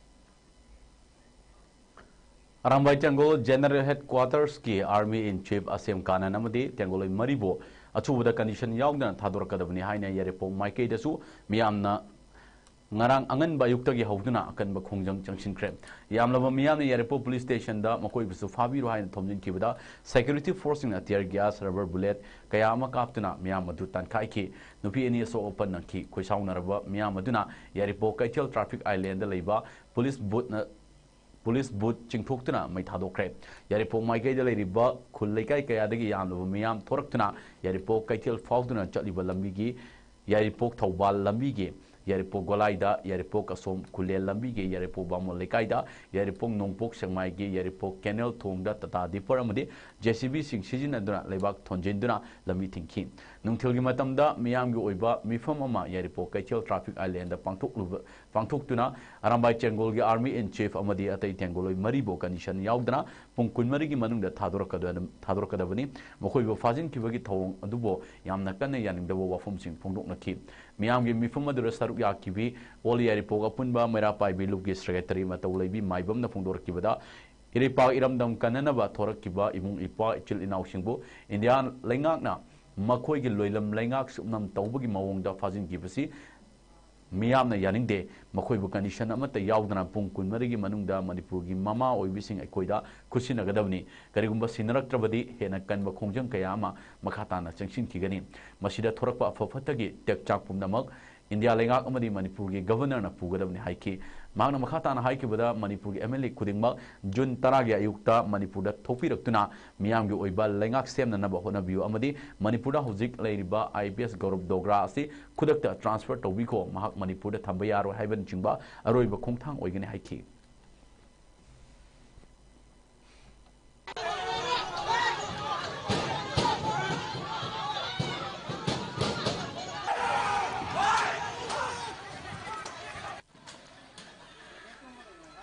ꯑꯔꯥꯝꯕꯥꯏ ꯇꯦꯡꯒꯣꯜ ꯖꯦꯅꯔꯦꯜ ꯍꯦꯗꯀ꯭ꯋꯥꯇꯔꯁꯀꯤ ꯑꯥꯔꯃꯤ ꯏꯟ ꯆꯤꯐ ꯑꯁꯦꯝ ꯀꯥꯅꯟ ꯑꯃꯗꯤ ꯇꯦꯡꯒꯣꯂꯩ ꯃꯔꯤꯕꯨ ꯑꯊꯨꯕꯗ ꯀꯟꯗꯤꯁꯟ ꯌꯥꯎꯗꯅ ꯊꯥꯗꯣꯔꯛꯀꯗꯕꯅꯤ ꯍꯥꯏꯅ ꯌꯥꯏꯔꯤꯄꯣꯛ ꯃꯥꯏꯀꯩꯗꯁꯨ ꯃꯤꯌꯥꯝꯅ ꯉꯔꯥꯡ ꯑꯉꯟꯕ ꯑꯌꯨꯛꯇꯒꯤ ꯍꯧꯗꯨꯅ ꯑꯀꯟꯕ ꯈꯣꯡꯖꯪ ꯆꯪꯁꯤꯟꯈ꯭ꯔꯦ꯫ ꯌꯥꯝꯂꯕ ꯃꯤꯌꯥꯝꯅ ꯌꯥꯏꯔꯤꯄꯣꯛ ꯄꯨꯂꯤꯁ ꯁ꯭ꯇꯦꯁꯟꯗ ꯃꯈꯣꯏꯕꯨꯁꯨ ꯐꯥꯕꯤꯔꯣ ꯍꯥꯏꯅ ꯊꯣꯝꯖꯤꯟꯈꯤꯕꯗ, ꯁꯦꯀ꯭ꯌꯨꯔꯤꯇꯤ ꯐꯣꯔꯁꯁꯤꯡꯅ ꯇꯤꯌꯔ ꯒ꯭ꯌꯥꯁ, ꯔꯕꯔ ꯕꯨꯂꯦꯠ ꯀꯌꯥ ꯑꯃ ꯀꯥꯞꯇꯨꯅ ꯃꯤꯌꯥꯝ ꯑꯗꯨ ꯇꯥꯟꯈꯥꯏꯈꯤ꯫ ꯅꯨꯄꯤ ꯑꯅꯤ ꯑꯁꯣꯛ ꯑꯄꯟ ꯅꯪꯈꯤ꯫ ꯈꯣꯏꯁꯥꯎꯅꯔꯕ ꯃꯤꯌꯥꯝ ꯑꯗꯨꯅ ꯌꯥꯏꯔꯤꯄꯣꯛ ꯀꯩꯊꯦꯜ ꯇ꯭ꯔꯥꯐꯤꯛ ꯑꯥꯏꯂꯦꯟꯗ ꯂꯩꯕ ꯄꯨꯂꯤꯁ ꯕꯨꯠꯅ ꯄꯨꯂꯤꯁ ꯕꯨꯠ ꯆꯤꯡꯊꯣꯛꯇꯨꯅ ꯃꯩ ꯊꯥꯗꯣꯛꯈ꯭ꯔꯦ꯫ ꯌꯥꯏꯔꯤꯄꯣꯛ ꯃꯥꯏꯀꯩꯗ ꯂꯩꯔꯤꯕ ꯈꯨꯜ ꯂꯩꯀꯥꯏ ꯀꯌꯥꯗꯒꯤ ꯌꯥꯝꯂꯕ ꯃꯤꯌꯥꯝ ꯊꯣꯔꯛꯇꯨꯅ ꯌꯥꯏꯔꯤꯄꯣꯛ ꯀꯩꯊꯦꯜ ꯐꯥꯎꯗꯨꯅ ꯆꯠꯂꯤꯕ ꯂꯝꯕꯤꯒꯤ, ꯌꯥꯏꯔꯤꯄꯣꯛ ꯊꯧꯕꯥꯜ ꯂꯝꯕꯤꯒꯤ, ꯌꯥꯏꯔꯤꯄꯣꯛ ꯒꯣꯂꯥꯏꯗ, ꯌꯥꯏꯔꯤꯄꯣꯛ ꯑꯁꯣꯝ ꯈꯨꯂꯦꯟ ꯂꯝꯕꯤꯒꯤ, ꯌꯥꯏꯔꯤꯄꯣꯛ ꯕꯥꯃꯣꯟ ꯂꯩꯀꯥꯏꯗ, ꯌꯥꯏꯔꯤꯄꯣꯛ ꯅꯣꯡꯄꯣꯛ ꯁꯦꯛꯃꯥꯏꯒꯤ, ꯌꯥꯏꯔꯤꯄꯣꯛ ꯀꯦꯅꯦꯜ ꯊꯣꯡꯗ ꯇꯥꯇꯥ ꯗꯤꯄꯔ ꯑꯃꯗꯤ ꯖꯦ ꯁꯤ ꯕꯤꯁꯤꯡ ꯁꯤꯖꯤꯟꯅꯗꯨꯅ ꯂꯩꯕꯥꯛ ꯊꯣꯟꯖꯤꯟꯗꯨꯅ ꯂꯝꯕꯤ ꯊꯤꯡꯈꯤ꯫ ꯅꯨꯡꯊꯤꯜꯒꯤ ꯃꯇꯝꯗ ꯃꯤꯌꯥꯝꯒꯤ ꯑꯣꯏꯕ ꯃꯤꯐꯝ ꯑꯃ ꯌꯥꯏꯔꯤꯄꯣꯛ ꯀꯩꯊꯦꯜ ꯇ꯭ꯔꯥꯐꯤꯛ ꯑꯥꯏꯂꯦꯟꯗ ꯄꯥꯡꯊꯣꯛꯂꯨꯕ ꯄꯥꯡꯊꯣꯛꯇꯨꯅ ꯑꯔꯥꯝꯕꯥꯏ ꯆꯦꯡꯒꯣꯜꯒꯤ ꯑꯥꯔꯃꯤ ꯏꯟ ꯆꯤꯐ ꯑꯃꯗꯤ ꯑꯇꯩ ꯇꯦꯡꯒꯣꯂꯣꯏ ꯃꯔꯤꯕꯨ ꯀꯟꯗꯤꯁꯟ ꯌꯥꯎꯗꯅ ꯄꯨꯡ ꯀꯨꯟꯃꯔꯤꯒꯤ ꯃꯅꯨꯡꯗ ꯊꯥꯗꯣꯔꯛꯀꯗ-, ꯊꯥꯗꯣꯔꯛꯀꯗꯕꯅꯤ꯫ ꯃꯈꯣꯏꯕꯨ ꯐꯥꯖꯤꯟꯈꯤꯕꯒꯤ ꯊꯧꯑꯣꯡ ꯑꯗꯨꯕꯨ ꯌꯥꯝꯅ ꯀꯟꯅ ꯌꯥꯅꯤꯡꯗꯕ ꯋꯥꯐꯝꯁꯤꯡ ꯐꯣꯡꯗꯣꯛꯅꯈꯤ꯫ ꯃꯤꯌꯥꯝꯒꯤ ꯃꯤꯐꯝ ꯑꯗꯨꯗ ꯁꯔꯨꯛ ꯌꯥꯈꯤꯕꯤ ꯑꯣꯜ ꯌꯥꯏꯔꯤꯄꯣꯛ ꯑꯄꯨꯟꯕ ꯃꯩꯔꯥ ꯄꯥꯏꯕꯤ ꯂꯨꯞꯀꯤ ꯁꯦꯀ꯭ꯔꯦꯇꯔꯤ ꯃꯇꯧ ꯂꯩꯕꯤ ꯃꯥꯏꯕꯝꯅ ꯐꯣꯡꯗꯣꯔꯛꯈꯤꯕꯗ, ꯏꯔꯩꯄꯥꯛ ꯏꯔꯝꯗꯝ ꯀꯟꯅꯅꯕ ꯊꯣꯔꯛꯈꯤꯕ ꯏꯃꯨꯡ ꯏꯄꯥ ꯏꯆꯤꯜ ꯏꯅꯥꯎꯁꯤꯡꯕꯨ ꯏꯟꯗꯤꯌꯥ ꯂꯩꯉꯥꯛꯅ ꯃꯈꯣꯏꯒꯤ ꯂꯣꯏꯂꯝ ꯂꯩꯉꯥꯛ ꯁꯨꯞꯅꯝ ꯇꯧꯕꯒꯤ ꯃꯑꯣꯡꯗ ꯐꯥꯖꯤꯟꯈꯤꯕꯁꯤ ꯃꯤꯌꯥꯝꯅ ꯌꯥꯅꯤꯡꯗꯦ꯫ ꯃꯈꯣꯏꯕꯨ condition ꯑꯃꯠꯇ ꯌꯥꯎꯗꯅ ꯄꯨꯡ ꯀꯨꯟꯃꯔꯤꯒꯤ ꯃꯅꯨꯡꯗ ꯃꯅꯤꯄꯨꯔꯒꯤ ꯃꯃꯥ ꯑꯣꯏꯕꯤꯁꯤꯡ ꯑꯩꯈꯣꯏꯗ ꯈꯨꯠꯁꯤꯟꯅꯒꯗꯕꯅꯤ꯫ ꯀꯔꯤꯒꯨꯝꯕ ꯁꯤꯟꯅꯔꯛꯇ꯭ꯔꯕꯗꯤ ꯍꯦꯟꯅ ꯀꯟꯕ ꯈꯣꯡꯖꯪ ꯀꯌꯥ ꯑꯃ ꯃꯈꯥ ꯇꯥꯅ ꯆꯪꯁꯤꯟꯈꯤꯒꯅꯤ꯫ ꯃꯁꯤꯗ ꯊꯣꯔꯛꯄ ꯑꯐ ꯐꯠꯇꯒꯤ ꯇꯦꯛꯆꯥꯛ ꯄꯨꯝꯅꯃꯛ ꯏꯟꯗꯤꯌꯥ ꯂꯩꯉꯥꯛ ꯑꯃꯗꯤ ꯃꯅꯤꯄꯨꯔꯒꯤ Governorꯅ ꯄꯨꯒꯗꯕꯅꯤ ꯍꯥꯏꯈꯤ꯫ ꯃꯍꯥꯛꯅ ꯃꯈꯥ ꯇꯥꯅ ꯍꯥꯏꯈꯤꯕꯗ, ꯃꯅꯤꯄꯨꯔꯒꯤ MLA ꯈꯨꯗꯤꯡꯃꯛ ꯖꯨꯟ ꯇꯔꯥꯒꯤ ꯑꯌꯨꯛꯇ ꯃꯅꯤꯄꯨꯔꯗ ꯊꯣꯛꯄꯤꯔꯛꯇꯨꯅ ꯃꯤꯌꯥꯝꯒꯤ ꯑꯣꯏꯕ ꯂꯩꯉꯥꯛ ꯁꯦꯝꯅꯅꯕ ꯍꯣꯠꯅꯕꯤꯌꯨ ꯑꯃꯗꯤ ꯃꯅꯤꯄꯨꯔꯗ ꯍꯧꯖꯤꯛ ꯂꯩꯔꯤꯕ IPS ꯒꯧꯔꯕ ꯗꯣꯒ꯭ꯔꯥ ꯑꯁꯤ ꯈꯨꯗꯛꯇ transfer ꯇꯧꯕꯤꯈꯣ꯫ ꯃꯍꯥꯛ ꯃꯅꯤꯄꯨꯔꯗ ꯊꯝꯕ ꯌꯥꯔꯣꯏ ꯍꯥꯏꯕꯅꯆꯤꯡꯕ ꯑꯔꯣꯏꯕ ꯈꯣꯡꯊꯥꯡ ꯑꯣꯏꯒꯅꯤ ꯍꯥꯏꯈꯤ꯫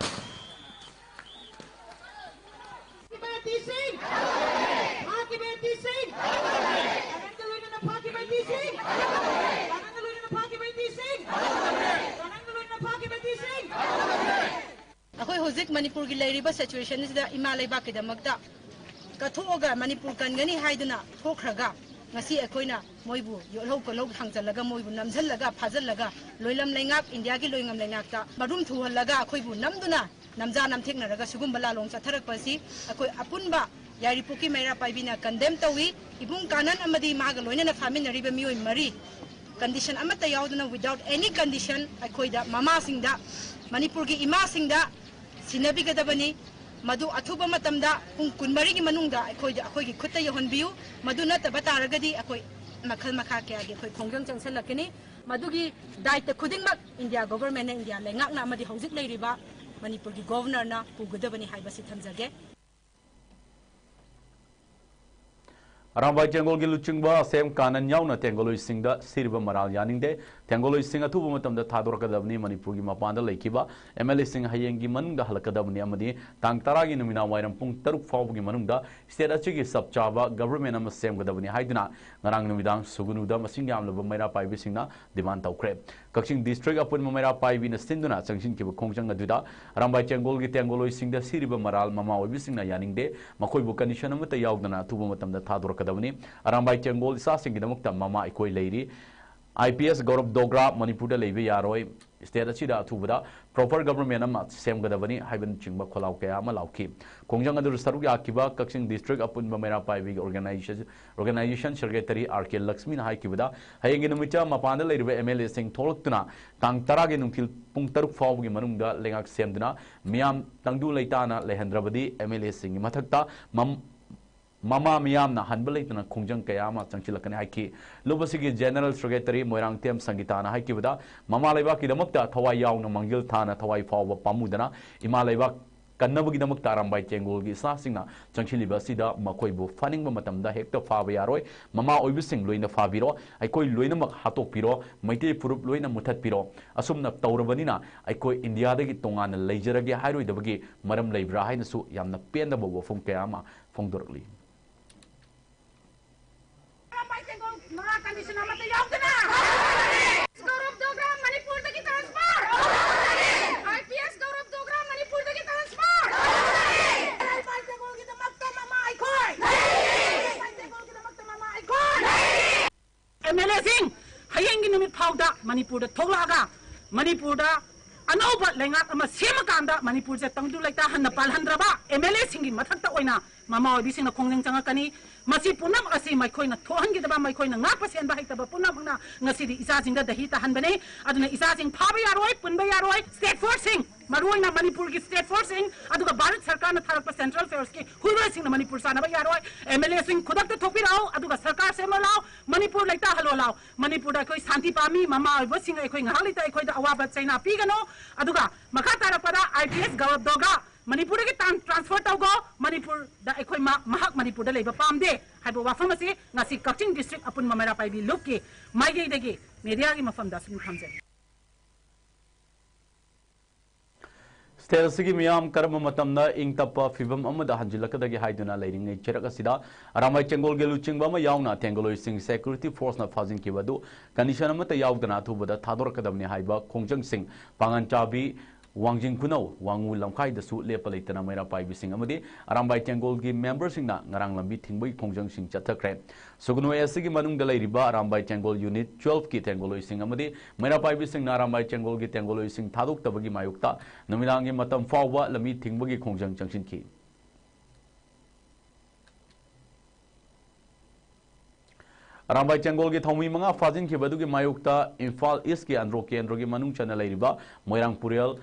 ꯑꯩꯈꯣꯏ ꯍꯧꯖꯤꯛ ꯃꯅꯤꯄꯨꯔꯒꯤ ꯂꯩꯔꯤꯕ situation ꯑꯁꯤꯗ ꯏꯃꯥ ꯂꯩꯕꯥꯛꯀꯤꯗꯃꯛꯇ ꯀꯠꯊꯣꯛꯑꯒ ꯃꯅꯤꯄꯨꯔ ꯀꯟꯒꯅꯤ ꯍꯥꯏꯗꯨꯅ ꯊꯣꯛꯈ꯭ꯔꯒ, ꯉꯁꯤ ꯑꯩꯈꯣꯏꯅ ꯃꯣꯏꯕꯨ ꯌꯣꯠꯍꯧ ꯀꯣꯜꯍꯧ ꯊꯥꯡꯖꯜꯂꯒ, ꯃꯣꯏꯕꯨ ꯅꯝꯁꯤꯜꯂꯒ, ꯐꯥꯖꯤꯜꯂꯒ, ꯂꯣꯏꯂꯝ ꯂꯩꯉꯥꯛ, ꯏꯟꯗꯤꯌꯥꯒꯤ ꯂꯣꯏꯉꯝ ꯂꯩꯉꯥꯛꯇ ꯃꯔꯨꯝ ꯊꯨꯍꯜꯂꯒ, ꯑꯩꯈꯣꯏꯕꯨ ꯅꯝꯗꯨꯅ ꯅꯝꯖꯥ ꯅꯝꯊꯦꯛꯅꯔꯒ ꯁꯤꯒꯨꯝꯕ ꯂꯥꯂꯣꯡ ꯆꯠꯊꯔꯛꯄ ꯑꯁꯤ ꯑꯩꯈꯣꯏ ꯑꯄꯨꯟꯕ ꯌꯥꯏꯔꯤꯄꯣꯛꯀꯤ ꯃꯩꯔꯥ ꯄꯥꯏꯕꯤꯅ condemn ꯇꯧꯏ꯫ ꯏꯕꯨꯡ ꯀꯥꯅꯟ ꯑꯃꯗꯤ ꯃꯥꯒ ꯂꯣꯏꯅꯅ ꯐꯥꯃꯤꯟꯅꯔꯤꯕ ꯃꯤꯑꯣꯏ ꯃꯔꯤ condition ꯑꯃꯠꯇ ꯌꯥꯎꯗꯅ, without any condition, ꯑꯩꯈꯣꯏꯗ, ꯃꯃꯥꯁꯤꯡꯗ, ꯃꯅꯤꯄꯨꯔꯒꯤ ꯏꯃꯥꯁꯤꯡꯗ ꯁꯤꯟꯅꯕꯤꯒꯗꯕꯅꯤ꯫ ꯃꯗꯨ ꯑꯊꯨꯕ ꯃꯇꯝꯗ ꯄꯨꯡ ꯀꯨꯟꯃꯔꯤꯒꯤ ꯃꯅꯨꯡꯗ ꯑꯩꯈꯣꯏꯗ, ꯑꯩꯈꯣꯏꯒꯤ ꯈꯨꯠꯇ ꯌꯧꯍꯟꯕꯤꯌꯨ꯫ ꯃꯗꯨ ꯅꯠꯇꯕ ꯇꯥꯔꯒꯗꯤ ꯑꯩꯈꯣꯏ ꯃꯈꯜ ꯃꯈꯥ ꯀꯌꯥꯒꯤ ꯑꯩꯈꯣꯏ ꯈꯣꯡꯖꯪ ꯆꯪꯁꯤꯜꯂꯛꯀꯅꯤ꯫ ꯃꯗꯨꯒꯤ ꯗꯥꯏꯇ ꯈꯨꯗꯤꯡꯃꯛ ꯏꯟꯗꯤꯌꯥ Governorꯅ, ꯏꯟꯗꯤꯌꯥ ꯂꯩꯉꯥꯛꯅ ꯑꯃꯗꯤ ꯍꯧꯖꯤꯛ ꯂꯩꯔꯤꯕ ꯃꯅꯤꯄꯨꯔꯒꯤ Governorꯅ ꯄꯨꯒꯗꯕꯅꯤ ꯍꯥꯏꯕꯁꯤ ꯊꯝꯖꯒꯦ꯫ ꯑꯔꯥꯝꯕꯥꯏ ꯇꯦꯡꯒꯣꯜꯒꯤ ꯂꯨꯆꯤꯡꯕ ꯑꯁꯦꯝ ꯀꯥꯅꯟ ꯌꯥꯎꯅ ꯇꯦꯡꯒꯣꯂꯣꯏꯁꯤꯡꯗ ꯁꯤꯔꯤꯕ ꯃꯔꯥꯜ ꯌꯥꯅꯤꯡꯗꯦ꯫ ꯇꯦꯡꯒꯣꯂꯣꯏꯁꯤꯡ ꯑꯊꯨꯕ ꯃꯇꯝꯗ ꯊꯥꯗꯣꯔꯛꯀꯗꯕꯅꯤ꯫ ꯃꯅꯤꯄꯨꯔꯒꯤ ꯃꯄꯥꯟꯗ ꯂꯩꯈꯤꯕ MLAꯁꯤꯡ ꯍꯌꯦꯡꯒꯤ ꯃꯅꯨꯡꯗ ꯍꯜꯂꯛꯀꯗꯕꯅꯤ ꯑꯃꯗꯤ ꯇꯥꯡ ꯇꯔꯥꯒꯤ ꯅꯨꯃꯤꯗꯥꯡ ꯋꯥꯏꯔꯝ ꯄꯨꯡ ꯇꯔꯨꯛ ꯐꯥꯎꯕꯒꯤ ꯃꯅꯨꯡꯗ state ꯑꯁꯤꯒꯤ ꯆꯞ ꯆꯥꯕ government ꯑꯃ ꯁꯦꯝꯒꯗꯕꯅꯤ ꯍꯥꯏꯗꯨꯅ ꯉꯔꯥꯡ ꯅꯨꯃꯤꯗꯥꯡ ꯁꯨꯒꯅꯨꯗ ꯃꯁꯤꯡ ꯌꯥꯝꯂꯕ ꯃꯩꯔꯥ ꯄꯥꯏꯕꯤꯁꯤꯡꯅ demand ꯇꯧꯈ꯭ꯔꯦ꯫ ꯀꯛꯆꯤꯡ district ꯑꯄꯨꯟꯕ ꯃꯩꯔꯥ ꯄꯥꯏꯕꯤꯅ ꯁꯤꯟꯗꯨꯅ ꯆꯪꯁꯤꯟꯈꯤꯕ ꯈꯣꯡꯖꯪ ꯑꯗꯨꯗ ꯑꯔꯥꯝꯕꯥꯏ ꯇꯦꯡꯒꯣꯜꯒꯤ ꯇꯦꯡꯒꯣꯂꯣꯏꯁꯤꯡꯗ ꯁꯤꯔꯤꯕ ꯃꯔꯥꯜ ꯃꯃꯥ ꯑꯣꯏꯕꯤꯁꯤꯡꯅ ꯌꯥꯅꯤꯡꯗꯦ꯫ ꯃꯈꯣꯏꯕꯨ condition ꯑꯃꯠꯇ ꯌꯥꯎꯗꯅ ꯑꯊꯨꯕ ꯃꯇꯝꯗ ꯊꯥꯗꯣꯔꯛꯀꯗꯕꯅꯤ꯫ ꯑꯔꯥꯝꯕꯥꯏ ꯇꯦꯡꯒꯣꯜ ꯏꯆꯥꯁꯤꯡꯒꯤꯗꯃꯛꯇ ꯃꯃꯥ ꯑꯩꯈꯣꯏ ꯂꯩꯔꯤ꯫ ꯑꯥꯏ ꯄꯤ ꯑꯦꯁ ꯒꯧꯔꯕ ꯗꯣꯒ꯭ꯔꯥ ꯃꯅꯤꯄꯨꯔꯗ ꯂꯩꯕ ꯌꯥꯔꯣꯏ, ꯁ꯭ꯇꯦꯠ ꯑꯁꯤꯗ ꯑꯊꯨꯕꯗ ꯄ꯭ꯔꯣꯄꯔ ꯒꯕꯔꯃꯦꯟ ꯑꯃ ꯁꯦꯝꯒꯗꯕꯅꯤ ꯍꯥꯏꯕꯅꯆꯤꯡꯕ ꯈꯣꯜꯂꯥꯎ ꯀꯌꯥ ꯑꯃ ꯂꯥꯎꯈꯤ꯫ ꯈꯣꯡꯖꯪ ꯑꯗꯨꯗ ꯁꯔꯨꯛ ꯌꯥꯈꯤꯕ ꯀꯛꯆꯤꯡ ꯗꯤꯁꯇ꯭ꯔꯤꯛ ꯑꯄꯨꯟꯕ ꯃꯩꯔꯥ ꯄꯥꯏꯕꯤꯒꯤ ꯑꯣꯔꯒꯅꯥꯏꯖꯦꯁꯟ ꯑꯣꯔꯒꯅꯥꯏꯖꯦꯁꯟ ꯁꯦꯀ꯭ꯔꯦꯇꯔꯤ ꯑꯥꯔ ꯀꯦ ꯂꯛꯁꯃꯤꯅ ꯍꯥꯏꯈꯤꯕꯗ, ꯍꯌꯦꯡꯒꯤ ꯅꯨꯃꯤꯠꯇ ꯃꯄꯥꯟꯗ ꯂꯩꯔꯤꯕ ꯑꯦꯝ ꯑꯦꯜ ꯑꯦꯁꯤꯡ ꯊꯣꯛꯂꯛꯇꯨꯅ ꯇꯥꯡ ꯇꯔꯥꯒꯤ ꯅꯨꯡꯊꯤꯜ ꯄꯨꯡ ꯇꯔꯨꯛ ꯐꯥꯎꯕꯒꯤ ꯃꯅꯨꯡꯗ ꯂꯩꯉꯥꯛ ꯁꯦꯝꯗꯨꯅ ꯃꯤꯌꯥꯝ ꯇꯪꯗꯨ ꯂꯩꯇꯥꯅ ꯂꯩꯍꯟꯗ꯭ꯔꯕꯗꯤ ꯑꯦꯝ ꯑꯦꯜ ꯑꯦꯁꯤꯡꯒꯤ ꯃꯊꯛꯇ ꯃꯝ-, ꯃꯃꯥ ꯃꯤꯌꯥꯝꯅ ꯍꯟꯕ ꯂꯩꯇꯅ ꯈꯣꯡꯖꯪ ꯀꯌꯥ ꯑꯃ ꯆꯪꯁꯤꯜꯂꯛꯀꯅꯤ ꯍꯥꯏꯈꯤ꯫ ꯂꯨꯞ ꯑꯁꯤꯒꯤ ꯖꯦꯅꯔꯦꯜ ꯁꯦꯀ꯭ꯔꯦꯇꯔꯤ ꯃꯣꯏꯔꯥꯡꯊꯦꯝ ꯁꯪꯒꯤꯇꯥꯅ ꯍꯥꯏꯈꯤꯕꯗ, ꯃꯃꯥ ꯂꯩꯕꯥꯛꯀꯤꯗꯃꯛꯇ ꯊꯋꯥꯏ ꯌꯥꯎꯅ ꯃꯥꯡꯖꯤꯜ ꯊꯥꯅ ꯊꯋꯥꯏ ꯐꯥꯎꯕ ꯄꯥꯝꯃꯨꯗꯅ ꯏꯃꯥ ꯂꯩꯕꯥꯛ ꯀꯟꯅꯕꯒꯤꯗꯃꯛꯇ ꯑꯔꯥꯝꯕꯥꯏ ꯇꯦꯡꯒꯣꯜꯒꯤ ꯏꯆꯥꯁꯤꯡꯅ ꯆꯪꯁꯤꯜꯂꯤꯕ ꯑꯁꯤꯗ ꯃꯈꯣꯏꯕꯨ ꯐꯥꯅꯤꯡꯕ ꯃꯇꯝꯗ ꯍꯦꯛꯇ ꯐꯥꯕ ꯌꯥꯔꯣꯏ꯫ ꯃꯃꯥ ꯑꯣꯏꯕꯁꯤꯡ ꯂꯣꯏꯅ ꯐꯥꯕꯤꯔꯣ, ꯑꯩꯈꯣꯏ ꯂꯣꯏꯅꯃꯛ ꯍꯥꯠꯇꯣꯛꯄꯤꯔꯣ, ꯃꯩꯇꯩ ꯐꯨꯔꯨꯞ ꯂꯣꯏꯅ ꯃꯨꯊꯠꯄꯤꯔꯣ꯫ ꯑꯁꯨꯝꯅ ꯇꯧꯔꯕꯅꯤꯅ ꯑꯩꯈꯣꯏ ꯏꯟꯗꯤꯌꯥꯗꯒꯤ ꯇꯣꯉꯥꯟꯅ ꯂꯩꯖꯔꯒꯦ ꯍꯥꯏꯔꯣꯏꯗꯕꯒꯤ ꯃꯔꯝ ꯂꯩꯕ꯭ꯔꯥ ꯍꯥꯏꯅꯁꯨ ꯌꯥꯝꯅ ꯄꯦꯟꯗꯕ ꯋꯥꯐꯝ ꯀꯌꯥ ꯑꯃ ꯐꯣꯡꯗꯣꯔꯛꯂꯤ꯫ ꯑꯔꯥꯝꯕꯥꯏ ꯇꯦꯡꯒꯣꯜ ꯃꯉꯥ ꯀꯟꯗꯤꯁꯟ ꯑꯃꯠꯇ ꯌꯥꯎꯗꯅ ꯒꯧꯔꯕ ꯗꯣꯒ꯭ꯔꯥ ꯃꯅꯤꯄꯨꯔꯗꯒꯤ ꯇ꯭ꯔꯥꯟꯁꯐꯔ! ꯑꯥꯏ ꯄꯤ ꯑꯦꯁ ꯒꯧꯔꯕ ꯗꯣꯒ꯭ꯔꯥ ꯃꯅꯤꯄꯨꯔꯗꯒꯤ ꯇ꯭ꯔꯥꯟꯁꯐꯔ! ꯑꯔꯥꯝꯕꯥꯏ ꯇꯦꯡꯒꯣꯜꯒꯤꯗꯃꯛꯇ ꯃꯃꯥ ꯑꯩꯈꯣꯏ! ꯑꯔꯥꯝꯕꯥꯏ ꯇꯦꯡꯒꯣꯜꯒꯤꯗꯃꯛꯇ ꯃꯃꯥ ꯑꯩꯈꯣꯏ! ꯑꯦꯝ ꯑꯦꯜ ꯑꯦꯁꯤꯡ ꯍꯌꯦꯡꯒꯤ ꯅꯨꯃꯤꯠ ꯐꯥꯎꯗ ꯃꯅꯤꯄꯨꯔꯗ ꯊꯣꯛꯂꯛꯑꯒ ꯃꯅꯤꯄꯨꯔꯗ ꯑꯅꯧꯕ ꯂꯩꯉꯥꯛ ꯑꯃ ꯁꯦꯝꯃꯀꯥꯟꯗ ꯃꯅꯤꯄꯨꯔꯁꯦ ꯇꯪꯗꯨ ꯂꯩꯇꯥꯍꯟꯅ ꯄꯥꯜꯍꯟꯗ꯭ꯔꯕ ꯑꯦꯝ ꯑꯦꯜ ꯑꯦꯁꯤꯡꯒꯤ ꯃꯊꯛꯇ ꯑꯣꯏꯅ ꯃꯃꯥ ꯑꯣꯏꯕꯤꯁꯤꯡꯅ ꯈꯣꯡꯖꯪ ꯆꯪꯉꯛꯀꯅꯤ꯫ ꯃꯁꯤ ꯄꯨꯝꯅꯃꯛ ꯑꯁꯤ ꯃꯈꯣꯏꯅ ꯊꯣꯛꯍꯟꯈꯤꯗꯕ, ꯃꯈꯣꯏꯅ ꯉꯥꯛꯄ ꯁꯦꯟꯕ ꯍꯩꯇꯕ ꯄꯨꯝꯅꯃꯛꯅ ꯉꯁꯤꯗꯤ ꯏꯆꯥꯁꯤꯡꯗ ꯗꯍꯤ ꯇꯥꯍꯟꯕꯅꯤ꯫ ꯑꯗꯨꯅ ꯏꯆꯥꯁꯤꯡ ꯐꯥꯕ ꯌꯥꯔꯣꯏ, ꯄꯨꯟꯕ ꯌꯥꯔꯣꯏ꯫ ꯁ꯭ꯇꯦꯠ ꯐꯣꯔꯁꯁꯤꯡ, ꯃꯔꯨꯑꯣꯏꯅ ꯃꯅꯤꯄꯨꯔꯒꯤ ꯁ꯭ꯇꯦꯠ ꯐꯣꯔꯁꯁꯤꯡ, ꯑꯗꯨꯒ ꯚꯥꯔꯠ ꯁꯔꯀꯥꯔꯅ ꯊꯥꯔꯛꯄ ꯁꯦꯟꯇ꯭ꯔꯦꯜ ꯐꯣꯔꯁꯀꯤ ꯍꯨꯏꯔꯣꯏꯁꯤꯡꯅ ꯃꯅꯤꯄꯨꯔ ꯆꯥꯟꯅꯕ ꯌꯥꯔꯣꯏ꯫ ꯑꯦꯝ ꯑꯦꯜ ꯑꯦꯁꯤꯡ ꯈꯨꯗꯛꯇ ꯊꯣꯛꯄꯤꯔꯛꯎ, ꯑꯗꯨꯒ ꯁꯔꯀꯥꯔ ꯁꯦꯝꯃꯣ ꯂꯥꯎ, ꯃꯅꯤꯄꯨꯔ ꯂꯩꯇꯥꯍꯜꯂꯣ ꯂꯥꯎ꯫ ꯃꯅꯤꯄꯨꯔꯗ ꯑꯩꯈꯣꯏ ꯁꯥꯟꯇꯤ ꯄꯥꯝꯃꯤ꯫ ꯃꯃꯥ ꯑꯣꯏꯕꯁꯤꯡ ꯑꯩꯈꯣꯏ ꯉꯥꯏꯍꯥꯛ ꯂꯩꯇ ꯑꯩꯈꯣꯏꯗ ꯑꯋꯥꯕ ꯆꯩꯅꯥ ꯄꯤꯒꯅꯨ꯫ ꯑꯗꯨꯒ ꯃꯈꯥ ꯇꯥꯔꯛꯄꯗ ꯑꯥꯏ ꯄꯤ ꯑꯦꯁ ꯒꯧꯔꯕ ꯗꯣꯒ꯭ꯔꯥ ꯃꯅꯤꯄꯨꯔꯗꯒꯤ ꯇ꯭ꯔꯥꯟ-, ꯇ꯭ꯔꯥꯟꯁꯐꯔ ꯇꯧꯒꯣ꯫ ꯃꯅꯤꯄꯨꯔꯗ ꯑꯩꯈꯣꯏ ꯃꯥ-, ꯃꯍꯥꯛ ꯃꯅꯤꯄꯨꯔꯗ ꯂꯩꯕ ꯄꯥꯝꯗꯦ ꯍꯥꯏꯕ ꯋꯥꯐꯝ ꯑꯁꯤ ꯉꯁꯤ ꯀꯛꯆꯤꯡ ꯗꯤꯁꯇ꯭ꯔꯤꯛ ꯑꯄꯨꯟꯕ ꯃꯩꯔꯥ ꯄꯥꯏꯕꯤ ꯂꯨꯞꯀꯤ ꯃꯥꯏꯀꯩꯗꯒꯤ ꯃꯦꯗꯤꯌꯥꯒꯤ ꯃꯐꯝꯗ ꯑꯁꯨꯝ ꯊꯝꯖꯔꯤ꯫ ꯁ꯭ꯇꯦꯠ ꯑꯁꯤꯒꯤ ꯃꯤꯌꯥꯝ ꯀꯔꯝꯕ ꯃꯇꯝꯗ ꯏꯪ ꯇꯞꯄ ꯐꯤꯕꯝ ꯑꯃꯗ ꯍꯟꯖꯤꯜꯂꯛꯀꯗꯒꯦ ꯍꯥꯏꯗꯨꯅ ꯂꯩꯔꯤꯉꯩ ꯆꯩꯔꯛ ꯑꯁꯤꯗ ꯑꯔꯥꯝꯕꯥꯏ ꯇꯦꯡꯒꯣꯜꯒꯤ ꯂꯨꯆꯤꯡꯕ ꯑꯃ ꯌꯥꯎꯅ ꯇꯦꯡꯒꯣꯂꯣꯏꯁꯤꯡ ꯁꯦꯀ꯭ꯌꯨꯔꯤꯇꯤ ꯐꯣꯔꯁꯅ ꯐꯥꯖꯤꯟꯈꯤꯕ ꯑꯗꯨ ꯀꯟꯗꯤꯁꯟ ꯑꯃꯠꯇ ꯌꯥꯎꯗꯅ ꯑꯊꯨꯕꯗ ꯊꯥꯗꯣꯔꯛꯀꯗꯕꯅꯤ ꯍꯥꯏꯕ ꯈꯣꯡꯖꯪꯁꯤꯡ ꯄꯥꯡꯒꯟ ꯆꯥꯕꯤ ꯋꯥꯡꯖꯤꯡ ꯈꯨꯅꯧ, ꯋꯥꯉꯨ ꯂꯝꯈꯥꯏꯗꯁꯨ ꯂꯦꯞꯄ ꯂꯩꯇꯅ ꯃꯩꯔꯥ ꯄꯥꯏꯕꯤꯁꯤꯡ ꯑꯃꯗꯤ ꯑꯔꯥꯝꯕꯥꯏ ꯇꯦꯡꯒꯣꯜꯒꯤ ꯃꯦꯝꯕꯔꯁꯤꯡꯅ ꯉꯔꯥꯡ ꯂꯝꯕꯤ ꯊꯤꯡꯕꯒꯤ ꯈꯣꯡꯖꯪꯁꯤꯡ ꯆꯠꯊꯈ꯭ꯔꯦ꯫ ꯁꯨꯒꯅꯨ ꯑꯦꯁ ꯁꯤꯒꯤ ꯃꯅꯨꯡꯗ ꯂꯩꯔꯤꯕ ꯑꯔꯥꯝꯕꯥꯏ ꯇꯦꯡꯒꯣꯜ ꯌꯨꯅꯤꯠ ꯇꯨꯋꯦꯜꯐꯀꯤ ꯇꯦꯡꯒꯣꯜꯂꯣꯏꯁꯤꯡ ꯑꯃꯗꯤ ꯃꯩꯔꯥ ꯄꯥꯏꯕꯤꯁꯤꯡꯅ ꯑꯔꯥꯝꯕꯥꯏ ꯇꯦꯡꯒꯣꯜꯒꯤ ꯇꯦꯡꯒꯣꯜꯂꯣꯏꯁꯤꯡ ꯊꯥꯗꯣꯛꯇꯕꯒꯤ ꯃꯥꯌꯣꯛꯇ ꯅꯨꯃꯤꯗꯥꯡꯒꯤ ꯃꯇꯝ ꯐꯥꯎꯕ ꯂꯝꯕꯤ ꯊꯤꯡꯕꯒꯤ ꯈꯣꯡꯖꯪ ꯆꯪꯁꯤꯟꯈꯤ꯫ ꯑꯔꯥꯝꯕꯥꯏ ꯇꯦꯡꯒꯣꯜꯒꯤ ꯊꯧꯃꯤ ꯃꯉꯥ ꯐꯥꯖꯤꯟꯈꯤꯕ ꯑꯗꯨꯒꯤ ꯃꯥꯌꯣꯛꯇ ꯏꯝꯐꯥꯜ ꯏꯁꯀꯤ ꯑꯟꯗ꯭ꯔꯣ ꯀꯦꯟꯗ꯭ꯔꯒꯤ ꯃꯅꯨꯡ ꯆꯟꯅ ꯂꯩꯔꯤꯕ ꯃꯣꯏꯔꯥꯡ ꯄꯨꯔꯦꯜ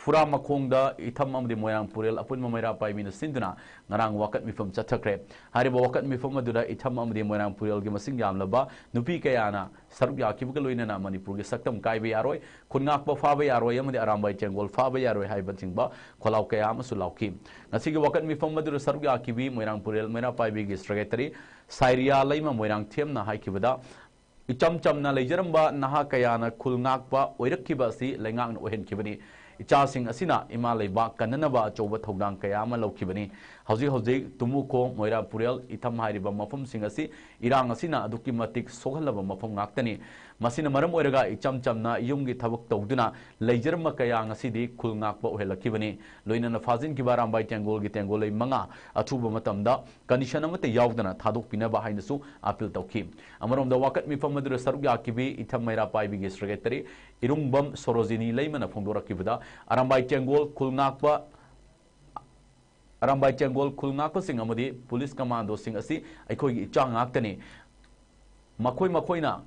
ꯐꯨꯔꯥ ꯃꯈꯣꯡꯗ ꯏꯊꯝ ꯑꯃꯗꯤ ꯃꯣꯏꯔꯥꯡ ꯄꯨꯔꯦꯜ ꯑꯄꯨꯟꯕ ꯃꯩꯔꯥ ꯄꯥꯏꯕꯤꯅ ꯁꯤꯟꯗꯨꯅ ꯉꯔꯥꯡ ꯋꯥꯀꯠ ꯃꯤꯐꯝ ꯆꯠꯊꯈ꯭ꯔꯦ꯫ ꯍꯥꯏꯔꯤꯕ ꯋꯥꯀꯠ ꯃꯤꯐꯝ ꯑꯗꯨꯗ ꯏꯊꯝ ꯑꯃꯗꯤ ꯃꯣꯏꯔꯥꯡ ꯄꯨꯔꯦꯜꯒꯤ ꯃꯁꯤꯡ ꯌꯥꯝꯂꯕ ꯅꯨꯄꯤ ꯀꯌꯥꯅ ꯁꯔꯨꯛ ꯌꯥꯈꯤꯕꯒ ꯂꯣꯏꯅꯅ ꯃꯅꯤꯄꯨꯔꯒꯤ ꯁꯛꯇꯝ ꯀꯥꯏꯕ ꯌꯥꯔꯣꯏ, ꯈꯨꯟ ꯉꯥꯛꯄ ꯐꯥꯕ ꯌꯥꯔꯣꯏ ꯑꯃꯗꯤ ꯑꯔꯥꯝꯕꯥꯏ ꯇꯦꯡꯒꯣꯜ ꯐꯥꯕ ꯌꯥꯔꯣꯏ ꯍꯥꯏꯕꯅꯆꯤꯡꯕ ꯈꯣꯜꯂꯥꯎ ꯀꯌꯥ ꯑꯃꯁꯨ ꯂꯥꯎꯈꯤ꯫ ꯉꯁꯤꯒꯤ ꯋꯥꯀꯠ ꯃꯤꯐꯝ ꯑꯗꯨꯗ ꯁꯔꯨꯛ ꯌꯥꯈꯤꯕꯤ ꯃꯣꯏꯔꯥꯡ ꯄꯨꯔꯦꯜ ꯃꯩꯔꯥ ꯄꯥꯏꯕꯤꯒꯤ ꯁꯦꯀ꯭ꯔꯦꯇꯔꯤ ꯁꯥꯏꯔꯤꯌꯥ ꯂꯩꯃ ꯃꯣꯏꯔꯥꯡꯊꯦꯝꯅ ꯍꯥꯏꯈꯤꯕꯗ, ꯏꯆꯝ ꯆꯝꯅ ꯂꯩꯖꯔꯝꯕ ꯅꯍꯥ ꯀꯌꯥꯅ ꯈꯨꯜ ꯉꯥꯛꯄ ꯑꯣꯏꯔꯛꯈꯤꯕ ꯑꯁꯤ ꯂꯩꯉꯥꯛꯅ ꯑꯣꯏꯍꯟꯈꯤꯕꯅꯤ꯫ ꯏꯆꯥꯁꯤꯡ ꯑꯁꯤꯅ ꯏꯃꯥ ꯂꯩꯕꯥꯛ ꯀꯟꯅꯅꯕ ꯑꯆꯧꯕ ꯊꯧꯗꯥꯡ ꯀꯌꯥ ꯑꯃ ꯂꯧꯈꯤꯕꯅꯤ꯫ ꯍꯧꯖꯤꯛ ꯍꯧꯖꯤꯛ ꯇꯨꯃꯨꯈꯣꯡ, ꯃꯣꯏꯔꯥꯡ ꯄꯨꯔꯦꯜ, ꯏꯊꯝ ꯍꯥꯏꯔꯤꯕ ꯃꯐꯝꯁꯤꯡ ꯑꯁꯤ ꯏꯔꯥꯡ ꯑꯁꯤꯅ ꯑꯗꯨꯛꯀꯤ ꯃꯇꯤꯛ ꯁꯣꯛꯍꯜꯂꯕ ꯃꯐꯝ ꯉꯥꯛꯇꯅꯤ꯫ ꯃꯁꯤꯅ ꯃꯔꯝ ꯑꯣꯏꯔꯒ ꯏꯆꯝ ꯆꯝꯅ ꯌꯨꯝꯒꯤ ꯊꯕꯛ ꯇꯧꯗꯨꯅ ꯂꯩꯖꯔꯝꯕ ꯀꯌꯥ ꯉꯁꯤꯗꯤ ꯈꯨꯜ ꯉꯥꯛꯄ ꯑꯣꯏꯍꯜꯂꯛꯈꯤꯕꯅꯤ꯫ ꯂꯣꯏꯅꯅ ꯐꯥꯖꯤꯟꯈꯤꯕ ꯑꯔꯥꯝꯕꯥꯏ ꯇꯦꯡꯒꯣꯜꯒꯤ ꯇꯦꯡꯒꯣꯜꯂꯩ ꯃꯉꯥ ꯑꯊꯨꯕ ꯃꯇꯝꯗ condition ꯑꯃꯠꯇ ꯌꯥꯎꯗꯅ ꯊꯥꯗꯣꯛꯄꯤꯅꯕ ꯍꯥꯏꯅꯁꯨ ꯑꯥꯄꯤꯜ ꯇꯧꯈꯤ꯫ ꯑꯃꯔꯣꯝꯗ ꯋꯥꯀꯠ ꯃꯤꯐꯝ ꯑꯗꯨꯗ ꯁꯔꯨꯛ ꯌꯥꯈꯤꯕꯤ ꯏꯊꯝ ꯃꯩꯔꯥ ꯄꯥꯏꯕꯤꯒꯤ ꯁꯦꯀ꯭ꯔꯦꯇꯔꯤ ꯏꯔꯨꯡꯕꯝ ꯁꯣꯔꯣꯖꯤꯅꯤ ꯂꯩꯃꯅ ꯐꯣꯡꯗꯣꯔꯛꯈꯤꯕꯗ, ꯑꯔꯥꯝꯕꯥꯏ ꯇꯦꯡꯒꯣꯜ ꯈꯨꯜ ꯉꯥꯛꯄ, ꯑꯔꯥꯝꯕꯥꯏ ꯇꯦꯡꯒꯣꯜ ꯈꯨꯜ ꯉꯥꯛꯄꯁꯤꯡ ꯑꯃꯗꯤ ꯄꯨꯂꯤꯁ ꯀꯃꯥꯟꯗꯣꯁꯤꯡ ꯑꯁꯤ ꯑꯩꯈꯣꯏꯒꯤ ꯏꯆꯥ ꯉꯥꯛꯇꯅꯤ꯫ ꯃꯈꯣꯏ ꯃꯈꯣꯏꯅ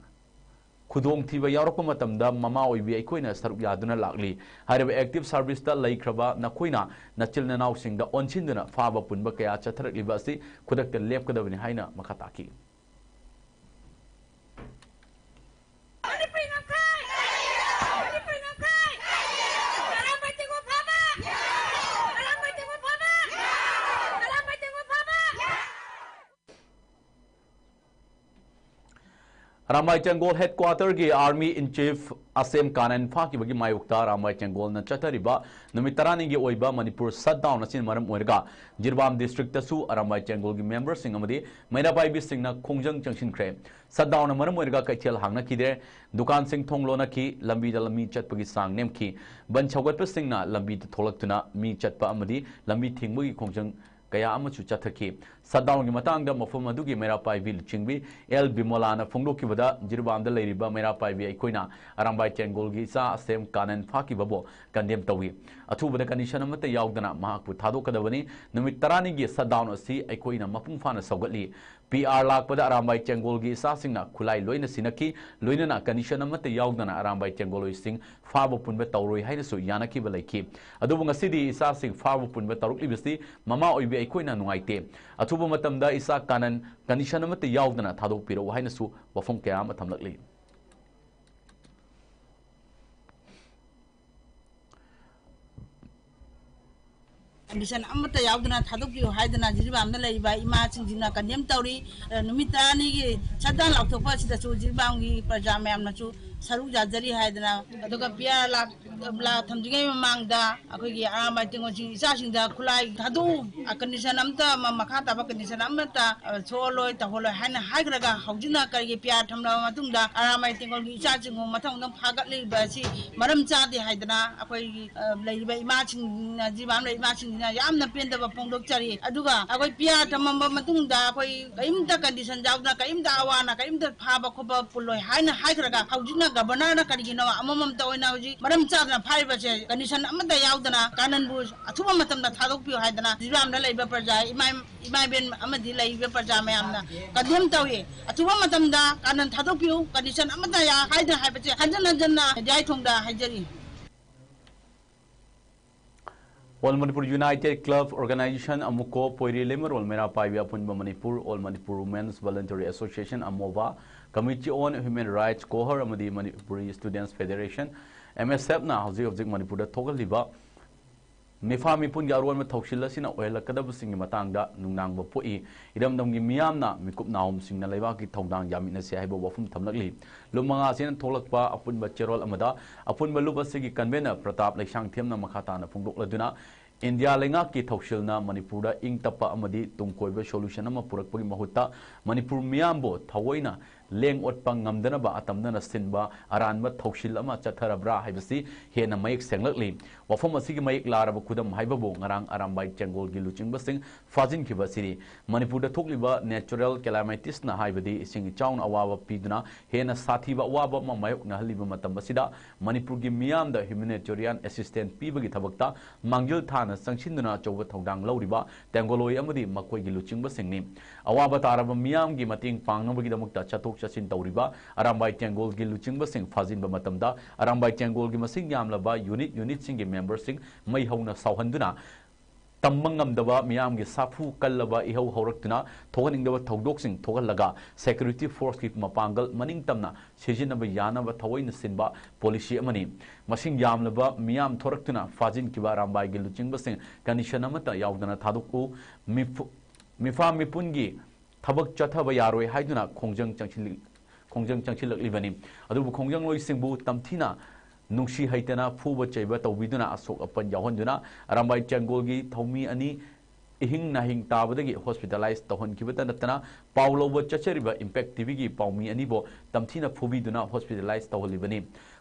ꯈꯨꯗꯣꯡꯊꯤꯕ ꯌꯥꯎꯔꯛꯄ ꯃꯇꯝꯗ ꯃꯃꯥ ꯑꯣꯏꯕꯤ ꯑꯩꯈꯣꯏꯅ ꯁꯔꯨꯛ ꯌꯥꯗꯨꯅ ꯂꯥꯛꯂꯤ꯫ ꯍꯥꯏꯔꯤꯕ active service ꯇ ꯂꯩꯈ꯭ꯔꯕ ꯅꯈꯣꯏꯅ ꯅꯆꯤꯜ ꯅꯅꯥꯎꯁꯤꯡꯗ ꯑꯣꯟꯁꯤꯟꯗꯨꯅ ꯐꯥꯕ ꯄꯨꯟꯕ ꯀꯌꯥ ꯆꯠꯊꯔꯛꯂꯤꯕ ꯑꯁꯤ ꯈꯨꯗꯛꯇ ꯂꯦꯞꯀꯗꯕꯅꯤ ꯍꯥꯏꯅ ꯃꯈꯥ ꯇꯥꯈꯤ꯫ ꯑꯔꯥꯝꯕꯥꯏ ꯇꯦꯡꯒꯣꯜ ꯍꯦꯗꯀ꯭ꯋꯥꯇꯔꯒꯤ ꯑꯥꯔꯃꯤ ꯏꯟ ꯆꯤꯐ ꯑꯁꯦꯝ ꯀꯥꯅꯟ ꯐꯥꯈꯤꯕꯒꯤ ꯃꯥꯌꯣꯛꯇ ꯑꯔꯥꯝꯕꯥꯏ ꯇꯦꯡꯒꯣꯜꯅ ꯆꯠꯊꯔꯤꯕ ꯅꯨꯃꯤꯠ ꯇꯔꯥꯅꯤꯒꯤ ꯑꯣꯏꯕ ꯃꯅꯤꯄꯨꯔ ꯁꯠꯗꯥꯎꯟ ꯑꯁꯤꯅ ꯃꯔꯝ ꯑꯣꯏꯔꯒ ꯖꯤꯔꯤꯕꯥꯝ ꯗꯤꯁꯇ꯭ꯔꯤꯛꯇꯁꯨ ꯑꯔꯥꯝꯕꯥꯏ ꯇꯦꯡꯒꯣꯜꯒꯤ ꯃꯦꯝꯕꯔꯁꯤꯡ ꯑꯃꯗꯤ ꯃꯩꯔꯥ ꯄꯥꯏꯕꯤꯁꯤꯡꯅ ꯈꯣꯡꯖꯪ ꯆꯪꯁꯤꯟꯈ꯭ꯔꯦ꯫ ꯁꯠꯗꯥꯎꯟꯅ ꯃꯔꯝ ꯑꯣꯏꯔꯒ ꯀꯩꯊꯦꯜ ꯍꯥꯡꯅꯈꯤꯗ꯭ꯔꯦ꯫ ꯗꯨꯀꯥꯟꯁꯤꯡ ꯊꯣꯡ ꯂꯣꯟꯅꯈꯤ꯫ ꯂꯝꯕꯤꯗ ꯂꯝꯕꯤ ꯆꯠꯄꯒꯤ ꯆꯥꯡ ꯅꯦꯝꯈꯤ꯫ ꯕꯟ ꯁꯧꯒꯠꯄꯁꯤꯡꯅ ꯂꯝꯕꯤꯗ ꯊꯣꯛꯂꯛꯇꯨꯅ ꯃꯤ ꯆꯠꯄ ꯑꯃꯗꯤ ꯂꯝꯕꯤ ꯊꯤꯡꯕꯒꯤ ꯈꯣꯡꯖꯪ ꯀꯌꯥ ꯑꯃꯁꯨ ꯆꯠꯊꯈꯤ꯫ ꯁꯠꯗꯥꯎꯟꯒꯤ ꯃꯇꯥꯡꯗ ꯃꯐꯝ ꯑꯗꯨꯒꯤ ꯃꯩꯔꯥ ꯄꯥꯏꯕꯤ ꯂꯨꯆꯤꯡꯕꯤ ꯑꯦꯜ ꯕꯤꯃꯣꯂꯥꯅ ꯐꯣꯡꯗꯣꯛꯈꯤꯕꯗ, ꯖꯤꯔꯤꯕꯥꯝꯗ ꯂꯩꯔꯤꯕ ꯃꯩꯔꯥ ꯄꯥꯏꯕꯤ ꯑꯩꯈꯣꯏꯅ ꯑꯔꯥꯝꯕꯥꯏ ꯇꯦꯡꯒꯣꯜꯒꯤ ꯏꯆꯥ ꯑꯁꯦꯝ ꯀꯥꯅꯟ ꯐꯥꯈꯤꯕꯕꯨ ꯀꯟꯗꯦꯝ ꯇꯧꯏ꯫ ꯑꯊꯨꯕꯗ ꯀꯟꯗꯤꯁꯟ ꯑꯃꯠꯇ ꯌꯥꯎꯗꯅ ꯃꯍꯥꯛꯄꯨ ꯊꯥꯗꯣꯛꯀꯗꯕꯅꯤ꯫ ꯅꯨꯃꯤꯠ ꯇꯔꯥꯅꯤꯒꯤ ꯁꯠꯗꯥꯎꯟ ꯑꯁꯤ ꯑꯩꯈꯣꯏꯅ ꯃꯄꯨꯡ ꯐꯥꯅ ꯁꯧꯒꯠꯂꯤ꯫ ꯄꯤ ꯑꯥꯔ ꯂꯥꯛꯄꯗ ꯑꯔꯥꯝꯕꯥꯏ ꯇꯦꯡꯒꯣꯜꯒꯤ ꯏꯆꯥꯁꯤꯡꯅ ꯈꯨꯠꯂꯥꯏ ꯂꯣꯏꯅ ꯁꯤꯟꯅꯈꯤ꯫ ꯂꯣꯏꯅꯅ ꯀꯟꯗꯤꯁꯟ ꯑꯃꯠꯇ ꯌꯥꯎꯗꯅ ꯑꯔꯥꯝꯕꯥꯏ ꯇꯦꯡꯒꯣꯜꯂꯣꯏꯁꯤꯡ ꯐꯥꯕ ꯄꯨꯟꯕ ꯇꯧꯔꯣꯏ ꯍꯥꯏꯅꯁꯨ ꯌꯥꯅꯈꯤꯕ ꯂꯩꯈꯤ꯫ ꯑꯗꯨꯕꯨ ꯉꯁꯤꯗꯤ ꯏꯆꯥꯁꯤꯡ ꯐꯥꯕ ꯄꯨꯟꯕ ꯇꯧꯔꯛꯂꯤꯕꯁꯤ ꯃꯃꯥ ꯑꯣꯏꯕꯤ ꯑꯩꯈꯣꯏꯅ ꯅꯨꯡꯉꯥꯏꯇꯦ꯫ ꯑꯊꯨꯕ ꯃꯇꯝꯗ ꯏꯆꯥ ꯀꯥꯅꯟ ꯀꯟꯗꯤꯁꯟ ꯑꯃꯠꯇ ꯌꯥꯎꯗꯅ ꯊꯥꯗꯣꯛꯄꯤꯔꯛꯎ ꯍꯥꯏꯅꯁꯨ ꯋꯥꯐꯝ ꯀꯌꯥ ꯑꯃ ꯊꯝꯂꯛꯂꯤ꯫ ꯀꯟꯗꯤꯁꯟ ꯑꯃꯠꯇ ꯌꯥꯎꯗꯅ ꯊꯥꯗꯣꯛꯄꯤꯌꯨ ꯍꯥꯏꯗꯅ ꯖꯤꯔꯤꯕꯥꯝꯗ ꯂꯩꯔꯤꯕ ꯏꯃꯥꯁꯤꯡꯁꯤꯅ ꯀꯟꯗꯦꯝ ꯇꯧꯔꯤ꯫ ꯑ, ꯅꯨꯃꯤꯠ ꯇꯔꯥꯅꯤꯒꯤ ꯁꯠꯗꯥꯎꯟ ꯂꯥꯎꯊꯣꯛꯄ ꯑꯁꯤꯗꯁꯨ ꯖꯤꯔꯤꯕꯥꯝꯒꯤ ꯄ꯭ꯔꯖꯥ ꯃꯌꯥꯝꯅꯁꯨ ꯁꯔꯨꯛ ꯌꯥꯖꯔꯤ ꯍꯥꯏꯗꯅ, ꯑꯗꯨꯒ ꯄꯤ ꯑꯥꯔ ꯂꯥꯛ-, ꯂꯥꯛ ꯊꯝꯗ꯭ꯔꯤꯉꯩ ꯃꯃꯥꯡꯗ ꯑꯩꯈꯣꯏꯒꯤ ꯑꯔꯥꯝꯕꯥꯏ ꯇꯦꯡꯒꯣꯜꯁꯤꯡ ꯏꯆꯥꯁꯤꯡꯗ ꯈꯨꯠꯂꯥꯏ ꯊꯥꯗꯣꯛꯎ, ꯑ, ꯀꯟꯗꯤꯁꯟ ꯑꯃꯠꯇ, ꯃ-, ꯃꯈꯥ ꯇꯥꯕ ꯀꯟꯗꯤꯁꯟ ꯑꯃꯠꯇ, ꯑ, ꯁꯣꯛꯍꯜꯂꯣꯏ, ꯇꯧꯍꯜꯂꯣꯏ ꯍꯥꯏꯅ ꯍꯥꯏꯈ꯭ꯔꯒ, ꯍꯧꯖꯤꯛꯅ ꯀꯔꯤꯒꯤ ꯄꯤ ꯑꯥꯔ ꯊꯝꯂꯕ ꯃꯇꯨꯡꯗ ꯑꯔꯥꯝꯕꯥꯏ ꯇꯦꯡꯒꯣꯜꯒꯤ ꯏꯆꯥꯁꯤꯡꯕꯨ ꯃꯊꯪ ꯃꯊꯪ ꯐꯥꯒꯠꯂꯤꯕ ꯑꯁꯤ ꯃꯔꯝ ꯆꯥꯗꯦ ꯍꯥꯏꯗꯅ ꯑꯩꯈꯣꯏꯒꯤ, ꯑ, ꯂꯩꯔꯤꯕ ꯏꯃꯥꯁꯤꯡꯅ, ꯖꯤꯔꯤꯕꯥꯝ ꯂꯩꯔꯤꯕ ꯏꯃꯥꯁꯤꯡꯁꯤꯅ ꯌꯥꯝꯅ ꯄꯦꯟꯗꯕ ꯐꯣꯡꯗꯣꯛꯆꯔꯤ꯫ ꯑꯗꯨꯒ ꯑꯩꯈꯣꯏ ꯄꯤ ꯑꯥꯔ ꯊꯝꯃꯝꯕ ꯃꯇꯨꯡꯗ ꯑꯩꯈꯣꯏ ꯀꯔꯤꯝꯇ ꯀꯟꯗꯤꯁꯟ ꯌꯥꯎꯗꯅ, ꯀꯔꯤꯝꯇ ꯑꯋꯥ ꯑꯅꯥ ꯀꯔꯤꯝꯇ ꯐꯥꯕ ꯈꯣꯠꯄ ꯄꯨꯜꯂꯣꯏ ꯍꯥꯏꯅ ꯍꯥꯏꯈ꯭ꯔꯒ, ꯍꯧꯖꯤꯛꯅ ꯒꯕꯔꯅꯔꯅ ꯀꯔꯤꯒꯤꯅꯣ ꯑꯃꯃꯝꯇ ꯑꯣꯏꯅ ꯍꯧꯖꯤꯛ ꯃꯔꯝ ꯆꯥꯗꯅ ꯐꯥꯔꯤꯕꯁꯦ, ꯀꯟꯗꯤꯁꯟ ꯑꯃꯠꯇ ꯌꯥꯎꯗꯅ ꯀꯥꯅꯟꯕꯨ ꯑꯊꯨꯕ ꯃꯇꯝꯗ ꯊꯥꯗꯣꯛꯄꯤꯌꯨ ꯍꯥꯏꯗꯅ ꯖꯤꯔꯤꯕꯥꯝꯗ ꯂꯩꯕ ꯄ꯭ꯔꯖꯥ, ꯏꯃꯥ, ꯏꯃꯥ ꯏꯕꯦꯟ ꯑꯃꯗꯤ ꯂꯩꯔꯤꯕ ꯄ꯭ꯔꯖꯥ ꯃꯌꯥꯝꯅ ꯀꯟꯗꯦꯝ ꯇꯧꯏ꯫ ꯑꯊꯨꯕ ꯃꯇꯝꯗ ꯀꯥꯅꯟ ꯊꯥꯗꯣꯛꯄꯤꯌꯨ, ꯀꯟꯗꯤꯁꯟ ꯑꯃꯠꯇ ꯌꯥ-, ꯍꯥꯏꯗꯅ ꯍꯥꯏꯕꯁꯦ ꯍꯟꯖꯟ ꯍꯟꯖꯟꯅ ꯃꯦꯗꯤꯌꯥ ꯊꯣꯡꯗ ꯍꯥꯏꯖꯔꯤ꯫ All Manipur United Club Organization, ꯑꯃꯨꯀꯣ, ꯄꯣꯏꯔꯤ ꯂꯩꯃꯔꯣꯜ ꯃꯩꯔꯥ ꯄꯥꯏꯕꯤ ꯑꯄꯨꯟꯕ Manipur, All Manipur Women's Voluntary Association, ꯑꯃꯣꯕꯥ, Committee on Human Rights, ꯀꯣꯍꯔ ꯑꯃꯗꯤ Manipuri Students Federation, ꯑꯦꯝ ꯑꯦꯁ ꯑꯦꯐꯅ ꯍꯧꯖꯤꯛ ꯍꯧꯖꯤꯛ ꯃꯅꯤꯄꯨꯔꯗ ꯊꯣꯛꯍꯜꯂꯤꯕ ꯃꯤꯐꯥ ꯃꯤꯄꯨꯟꯒꯤ ꯑꯔꯣꯟꯕ ꯊꯧꯁꯤꯜ ꯑꯁꯤꯅ ꯑꯣꯏꯍꯜꯂꯛꯀꯗꯕꯁꯤꯡꯒꯤ ꯃꯇꯥꯡꯗ ꯅꯨꯡꯅꯥꯡꯕ ꯄꯣꯛꯏ꯫ ꯏꯔꯝꯗꯝꯒꯤ ꯃꯤꯌꯥꯝꯅ ꯃꯤꯀꯨꯞ ꯅꯥꯍꯨꯝꯁꯤꯡꯅ ꯂꯩꯕꯥꯛꯀꯤ ꯊꯧꯗꯥꯡ ꯌꯥꯃꯤꯟꯅꯁꯤ ꯍꯥꯏꯕ ꯋꯥꯐꯝ ꯊꯝꯂꯛꯂꯤ꯫ ꯂꯨꯞ ꯃꯉꯥ ꯑꯁꯤꯅ ꯊꯣꯛꯂꯛꯄ ꯑꯄꯨꯟꯕ ꯆꯦꯔꯣꯜ ꯑꯃꯗ ꯑꯄꯨꯟꯕ ꯂꯨꯞ ꯑꯁꯤꯒꯤ convener ꯄ꯭ꯔꯇꯥꯞ ꯂꯩꯁꯥꯡꯊꯦꯝꯅ ꯃꯈꯥ ꯇꯥꯅ ꯐꯣꯡꯗꯣꯛꯂꯗꯨꯅ, ꯏꯟꯗꯤꯌꯥ ꯂꯩꯉꯥꯛꯀꯤ ꯊꯧꯁꯤꯜꯅ ꯃꯅꯤꯄꯨꯔꯗ ꯏꯪ ꯇꯞꯄ ꯑꯃꯗꯤ ꯇꯨꯡ ꯀꯣꯏꯕ solution ꯑꯃ ꯄꯨꯔꯛꯄꯒꯤ ꯃꯍꯨꯠꯇ ꯃꯅꯤꯄꯨꯔ ꯃꯤꯌꯥꯝꯕꯨ ꯊꯑꯣꯏꯅ ꯂꯦꯡ ꯑꯣꯠꯄ ꯉꯝꯗꯅꯕ ꯑꯇꯝꯅꯅ ꯁꯤꯟꯕ ꯑꯔꯥꯟꯕ ꯊꯧꯁꯤꯜ ꯑꯃ ꯆꯠꯊꯔꯕ꯭ꯔꯥ ꯍꯥꯏꯕꯁꯤ ꯍꯦꯟꯅ ꯃꯌꯦꯛ ꯁꯦꯡꯂꯛꯂꯤ꯫ ꯋꯥꯐꯝ ꯑꯁꯤꯒꯤ ꯃꯌꯦꯛ ꯂꯥꯔꯕ ꯈꯨꯗꯝ ꯍꯥꯏꯕꯕꯨ ꯉꯔꯥꯡ ꯑꯔꯥꯝꯕꯥꯏ ꯇꯦꯡꯒꯣꯜꯒꯤ ꯂꯨꯆꯤꯡꯕꯁꯤꯡ ꯐꯥꯖꯤꯟꯈꯤꯕ ꯑꯁꯤꯅꯤ꯫ ꯃꯅꯤꯄꯨꯔꯗ ꯊꯣꯛꯂꯤꯕ natural calamities ꯅ ꯍꯥꯏꯕꯗꯤ ꯏꯁꯤꯡ ꯏꯆꯥꯎꯅ ꯑꯋꯥꯕ ꯄꯤꯗꯨꯅ ꯍꯦꯟꯅ ꯁꯥꯊꯤꯕ ꯑꯋꯥꯕ ꯑꯃ ꯃꯥꯌꯣꯛꯅꯍꯜꯂꯤꯕ ꯃꯇꯝ ꯑꯁꯤꯗ ꯃꯅꯤꯄꯨꯔꯒꯤ ꯃꯤꯌꯥꯝꯗ humanitarian assistance ꯄꯤꯕꯒꯤ ꯊꯕꯛꯇ ꯃꯥꯡꯖꯤꯜ ꯊꯥꯅ ꯆꯪꯁꯤꯟꯗꯨꯅ ꯑꯆꯧꯕ ꯊꯧꯗꯥꯡ ꯂꯧꯔꯤꯕ ꯇꯦꯡꯒꯣꯂꯣꯏ ꯑꯃꯗꯤ ꯃꯈꯣꯏꯒꯤ ꯂꯨꯆꯤꯡꯕꯁꯤꯡꯅꯤ꯫ ꯑꯋꯥꯕ ꯇꯥꯔꯕ ꯃꯤꯌꯥꯝꯒꯤ ꯃꯇꯦꯡ ꯄꯥꯡꯅꯕꯒꯤꯗꯃꯛꯇ ꯆꯠꯊꯣꯛ ꯆꯠꯁꯤꯟ ꯇꯧꯔꯤꯕ ꯑꯔꯥꯝꯕꯥꯏ ꯇꯦꯡꯒꯣꯜꯒꯤ ꯂꯨꯆꯤꯡꯕꯁꯤꯡ ꯐꯥꯖꯤꯟꯕ ꯃꯇꯝꯗ ꯑꯔꯥꯝꯕꯥꯏ ꯇꯦꯡꯒꯣꯜꯒꯤ ꯃꯁꯤꯡ ꯌꯥꯝꯂꯕ unit unit ꯁꯤꯡꯒꯤ member ꯁꯤꯡ ꯃꯩ ꯍꯧꯅ ꯁꯥꯎꯍꯟꯗꯨꯅ ꯇꯝꯕ ꯉꯝꯗꯕ ꯃꯤꯌꯥꯝꯒꯤ ꯁꯥꯐꯨ ꯀꯜꯂꯕ ꯏꯍꯧ ꯍꯧꯔꯛꯇꯨꯅ ꯊꯣꯛꯍꯟꯅꯤꯡꯗꯕ ꯊꯧꯗꯣꯛꯁꯤꯡ ꯊꯣꯛꯍꯜꯂꯒ security force ꯀꯤ ꯃꯄꯥꯡꯒꯜ ꯃꯅꯤꯡꯇꯝꯅ ꯁꯤꯖꯤꯟꯅꯕ ꯌꯥꯅꯕ ꯊꯑꯣꯏꯅ ꯁꯤꯟꯕ policy ꯑꯃꯅꯤ꯫ ꯃꯁꯤꯡ ꯌꯥꯝꯂꯕ ꯃꯤꯌꯥꯝ ꯊꯣꯔꯛꯇꯨꯅ ꯐꯥꯖꯤꯟꯈꯤꯕ ꯑꯔꯥꯝꯕꯥꯏꯒꯤ ꯂꯨꯆꯤꯡꯕꯁꯤꯡ condition ꯑꯃꯠꯇ ꯌꯥꯎꯗꯅ ꯊꯥꯗꯣꯛꯎ꯫ ꯃꯤꯐꯨ-, ꯃꯤꯐꯥ ꯃꯤꯄꯨꯟꯒꯤ ꯊꯕꯛ ꯆꯠꯊꯕ ꯌꯥꯔꯣꯏ ꯍꯥꯏꯗꯨꯅ ꯈꯣꯡꯖꯪ ꯆꯪꯁꯤꯜꯂꯤ-, ꯈꯣꯡꯖꯪ ꯆꯪꯁꯤꯜꯂꯛꯂꯤꯕꯅꯤ꯫ ꯑꯗꯨꯕꯨ ꯈꯣꯡꯖꯪꯂꯣꯏꯁꯤꯡꯕꯨ ꯇꯝꯊꯤꯅ ꯅꯨꯡꯁꯤ ꯍꯩꯇꯅ ꯐꯨꯕ ꯆꯩꯕ ꯇꯧꯕꯤꯗꯨꯅ ꯑꯁꯣꯛ ꯑꯄꯟ ꯌꯥꯎꯍꯟꯗꯨꯅ ꯑꯔꯥꯝꯕꯥꯏ ꯇꯦꯡꯒꯣꯜꯒꯤ ꯊꯧꯃꯤ ꯑꯅꯤ ꯏꯍꯤꯡ ꯅꯥꯍꯤꯡ ꯇꯥꯕꯗꯒꯤ hospitalize ꯇꯧꯍꯟꯈꯤꯕꯇ ꯅꯠꯇꯅ ꯄꯥꯎ ꯂꯧꯕ ꯆꯠꯆꯔꯤꯕ Impact ꯇꯤꯚꯤꯒꯤ ꯄꯥꯎꯃꯤ ꯑꯅꯤꯕꯨ ꯇꯝꯊꯤꯅ ꯐꯨꯕꯤꯗꯨꯅ hospitalize ꯇꯧꯍꯜꯂꯤꯕꯅꯤ꯫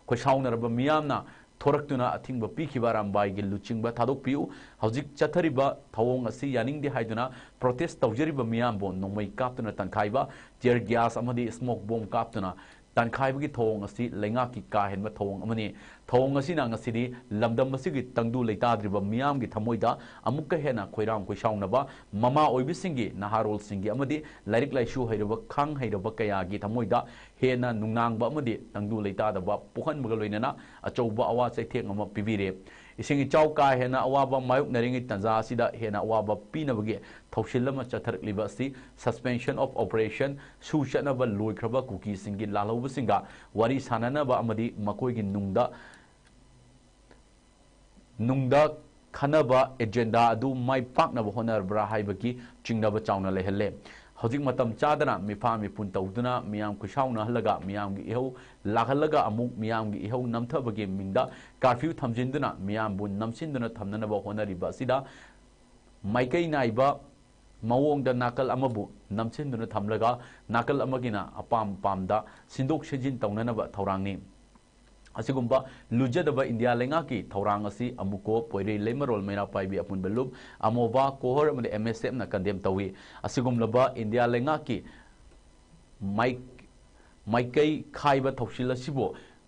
ꯈꯣꯏꯁꯥꯎꯅꯔꯕ ꯃꯤꯌꯥꯝꯅ ꯊꯣꯔꯛꯇꯨꯅ ꯑꯊꯤꯡꯕ ꯄꯤꯈꯤꯕ ꯑꯔꯥꯝꯕꯥꯏꯒꯤ ꯂꯨꯆꯤꯡꯕ ꯊꯥꯗꯣꯛꯄꯤꯌꯨ꯫ ꯍꯧꯖꯤꯛ ꯆꯠꯊꯔꯤꯕ ꯊꯧꯑꯣꯡ ꯑꯁꯤ ꯌꯥꯅꯤꯡꯗꯦ ꯍꯥꯏꯗꯨꯅ protest ꯇꯧꯖꯔꯤꯕ ꯃꯤꯌꯥꯝꯕꯨ ꯅꯣꯡꯃꯩ ꯀꯥꯞꯇꯨꯅ ꯇꯥꯟꯈꯥꯏꯕ, tear gas ꯑꯃꯗꯤ smoke bomb ꯀꯥꯞꯇꯨꯅ ꯇꯥꯟꯈꯥꯏꯕꯒꯤ ꯊꯧꯑꯣꯡ ꯑꯁꯤ ꯂꯩꯉꯥꯛꯀꯤ ꯀꯥ ꯍꯦꯟꯕ ꯊꯧꯑꯣꯡ ꯑꯃꯅꯤ꯫ ꯊꯧꯑꯣꯡ ꯑꯁꯤꯅ ꯉꯁꯤꯗꯤ ꯂꯝꯗꯝ ꯑꯁꯤꯒꯤ ꯇꯪꯗꯨ ꯂꯩꯇꯥꯗ꯭ꯔꯤꯕ ꯃꯤꯌꯥꯝꯒꯤ ꯊꯃꯣꯏꯗ ꯑꯃꯨꯛꯀ ꯍꯦꯟꯅ ꯈꯣꯏꯔꯥꯡ ꯈꯣꯏꯁꯥꯎꯅꯕ, ꯃꯃꯥ ꯑꯣꯏꯕꯁꯤꯡꯒꯤ, ꯅꯍꯥꯔꯣꯜꯁꯤꯡꯒꯤ ꯑꯃꯗꯤ ꯂꯥꯏꯔꯤꯛ ꯂꯥꯏꯁꯨ ꯍꯩꯔꯕ, ꯈꯪ ꯍꯩꯔꯕ ꯀꯌꯥꯒꯤ ꯊꯃꯣꯏꯗ ꯍꯦꯟꯅ ꯅꯨꯡꯅꯥꯡꯕ ꯑꯃꯗꯤ ꯇꯪꯗꯨ ꯂꯩꯇꯥꯗꯕ ꯄꯣꯛꯍꯟꯕꯒ ꯂꯣꯏꯅꯅ ꯑꯆꯧꯕ ꯑꯋꯥ ꯆꯩꯊꯦꯡ ꯑꯃ ꯄꯤꯕꯤꯔꯦ꯫ ꯏꯁꯤꯡ ꯏꯆꯥꯎ ꯀꯥ ꯍꯦꯟꯅ ꯑꯋꯥꯕ ꯃꯥꯌꯣꯛꯅꯔꯤꯉꯩ ꯇꯥꯟꯖꯥ ꯑꯁꯤꯗ ꯍꯦꯟꯅ ꯑꯋꯥꯕ ꯄꯤꯅꯕꯒꯤ ꯊꯧꯁꯤꯜ ꯑꯃ ꯆꯠꯊꯔꯛꯂꯤꯕ ꯑꯁꯤ suspension of operation, ꯁꯨ ꯆꯠꯅꯕ ꯂꯣꯏꯈ꯭ꯔꯕ ꯀꯨꯀꯤꯁꯤꯡꯒꯤ ꯂꯥꯜꯍꯧꯕꯁꯤꯡꯒ ꯋꯥꯔꯤ ꯁꯥꯟꯅꯅꯕ ꯑꯃꯗꯤ ꯃꯈꯣꯏꯒꯤ ꯅꯨꯡꯗ, ꯅꯨꯡꯗ ꯈꯟꯅꯕ ꯑꯦꯖꯦꯟꯗꯥ ꯑꯗꯨ ꯃꯥꯏ ꯄꯥꯛꯅꯕ ꯍꯣꯠꯅꯔꯕ꯭ꯔꯥ ꯍꯥꯏꯕꯒꯤ ꯆꯤꯡꯅꯕ ꯆꯥꯎꯅ ꯂꯩꯍꯜꯂꯦ꯫ ꯍꯧꯖꯤꯛ ꯃꯇꯝ ꯆꯥꯗꯅ ꯃꯤꯐꯥ ꯃꯤꯄꯨꯟ ꯇꯧꯗꯨꯅ ꯃꯤꯌꯥꯝ ꯈꯨꯠꯁꯥꯎꯅꯍꯜꯂꯒ ꯃꯤꯌꯥꯝꯒꯤ ꯏꯍꯧ ꯂꯥꯛꯍꯜꯂꯒ ꯑꯃꯨꯛ ꯃꯤꯌꯥꯝꯒꯤ ꯏꯍꯧ ꯅꯝꯊꯕꯒꯤ ꯃꯤꯡꯗ ꯀꯥꯔꯐ꯭ꯌꯨ ꯊꯝꯖꯤꯟꯗꯨꯅ ꯃꯤꯌꯥꯝꯕꯨ ꯅꯝꯁꯤꯟꯗꯨꯅ ꯊꯝꯅꯅꯕ ꯍꯣꯠꯅꯔꯤꯕ ꯑꯁꯤꯗ ꯃꯥꯏꯀꯩ ꯅꯥꯏꯕ ꯃꯑꯣꯡꯗ ꯅꯥꯀꯜ ꯑꯃꯕꯨ ꯅꯝꯁꯤꯟꯗꯨꯅ ꯊꯝꯂꯒ ꯅꯥꯀꯜ ꯑꯃꯒꯤꯅ ꯑꯄꯥꯝ ꯑꯄꯥꯝꯗ ꯁꯤꯟꯗꯣꯛ ꯁꯤꯟꯖꯤꯟ ꯇꯧꯅꯅꯕ ꯊꯧꯔꯥꯡꯅꯤ꯫ ꯑꯁꯤꯒꯨꯝꯕ ꯂꯨꯖꯗꯕ ꯏꯟꯗꯤꯌꯥ ꯂꯩꯉꯥꯛꯀꯤ ꯊꯧꯔꯥꯡ ꯑꯁꯤ ꯑꯃꯨꯀꯣ ꯄꯣꯏꯔꯩ ꯂꯩꯃꯔꯣꯜ ꯃꯩꯔꯥ ꯄꯥꯏꯕꯤ ꯑꯄꯨꯟꯕ ꯂꯨꯞ ꯑꯃꯣꯕꯥ ꯀꯣꯍꯣꯔ ꯑꯃꯗꯤ ꯑꯦꯝ ꯑꯦꯁ ꯑꯦꯐꯅ ꯀꯟꯗꯦꯝ ꯇꯧꯏ꯫ ꯑꯁꯤꯒꯨꯝꯂꯕ ꯏꯟꯗꯤꯌꯥ ꯂꯩꯉꯥꯛꯀꯤ ꯃꯥꯏ-, ꯃꯥꯏꯀꯩ ꯈꯥꯏꯕ ꯊꯧꯁꯤꯜ ꯑꯁꯤꯕꯨ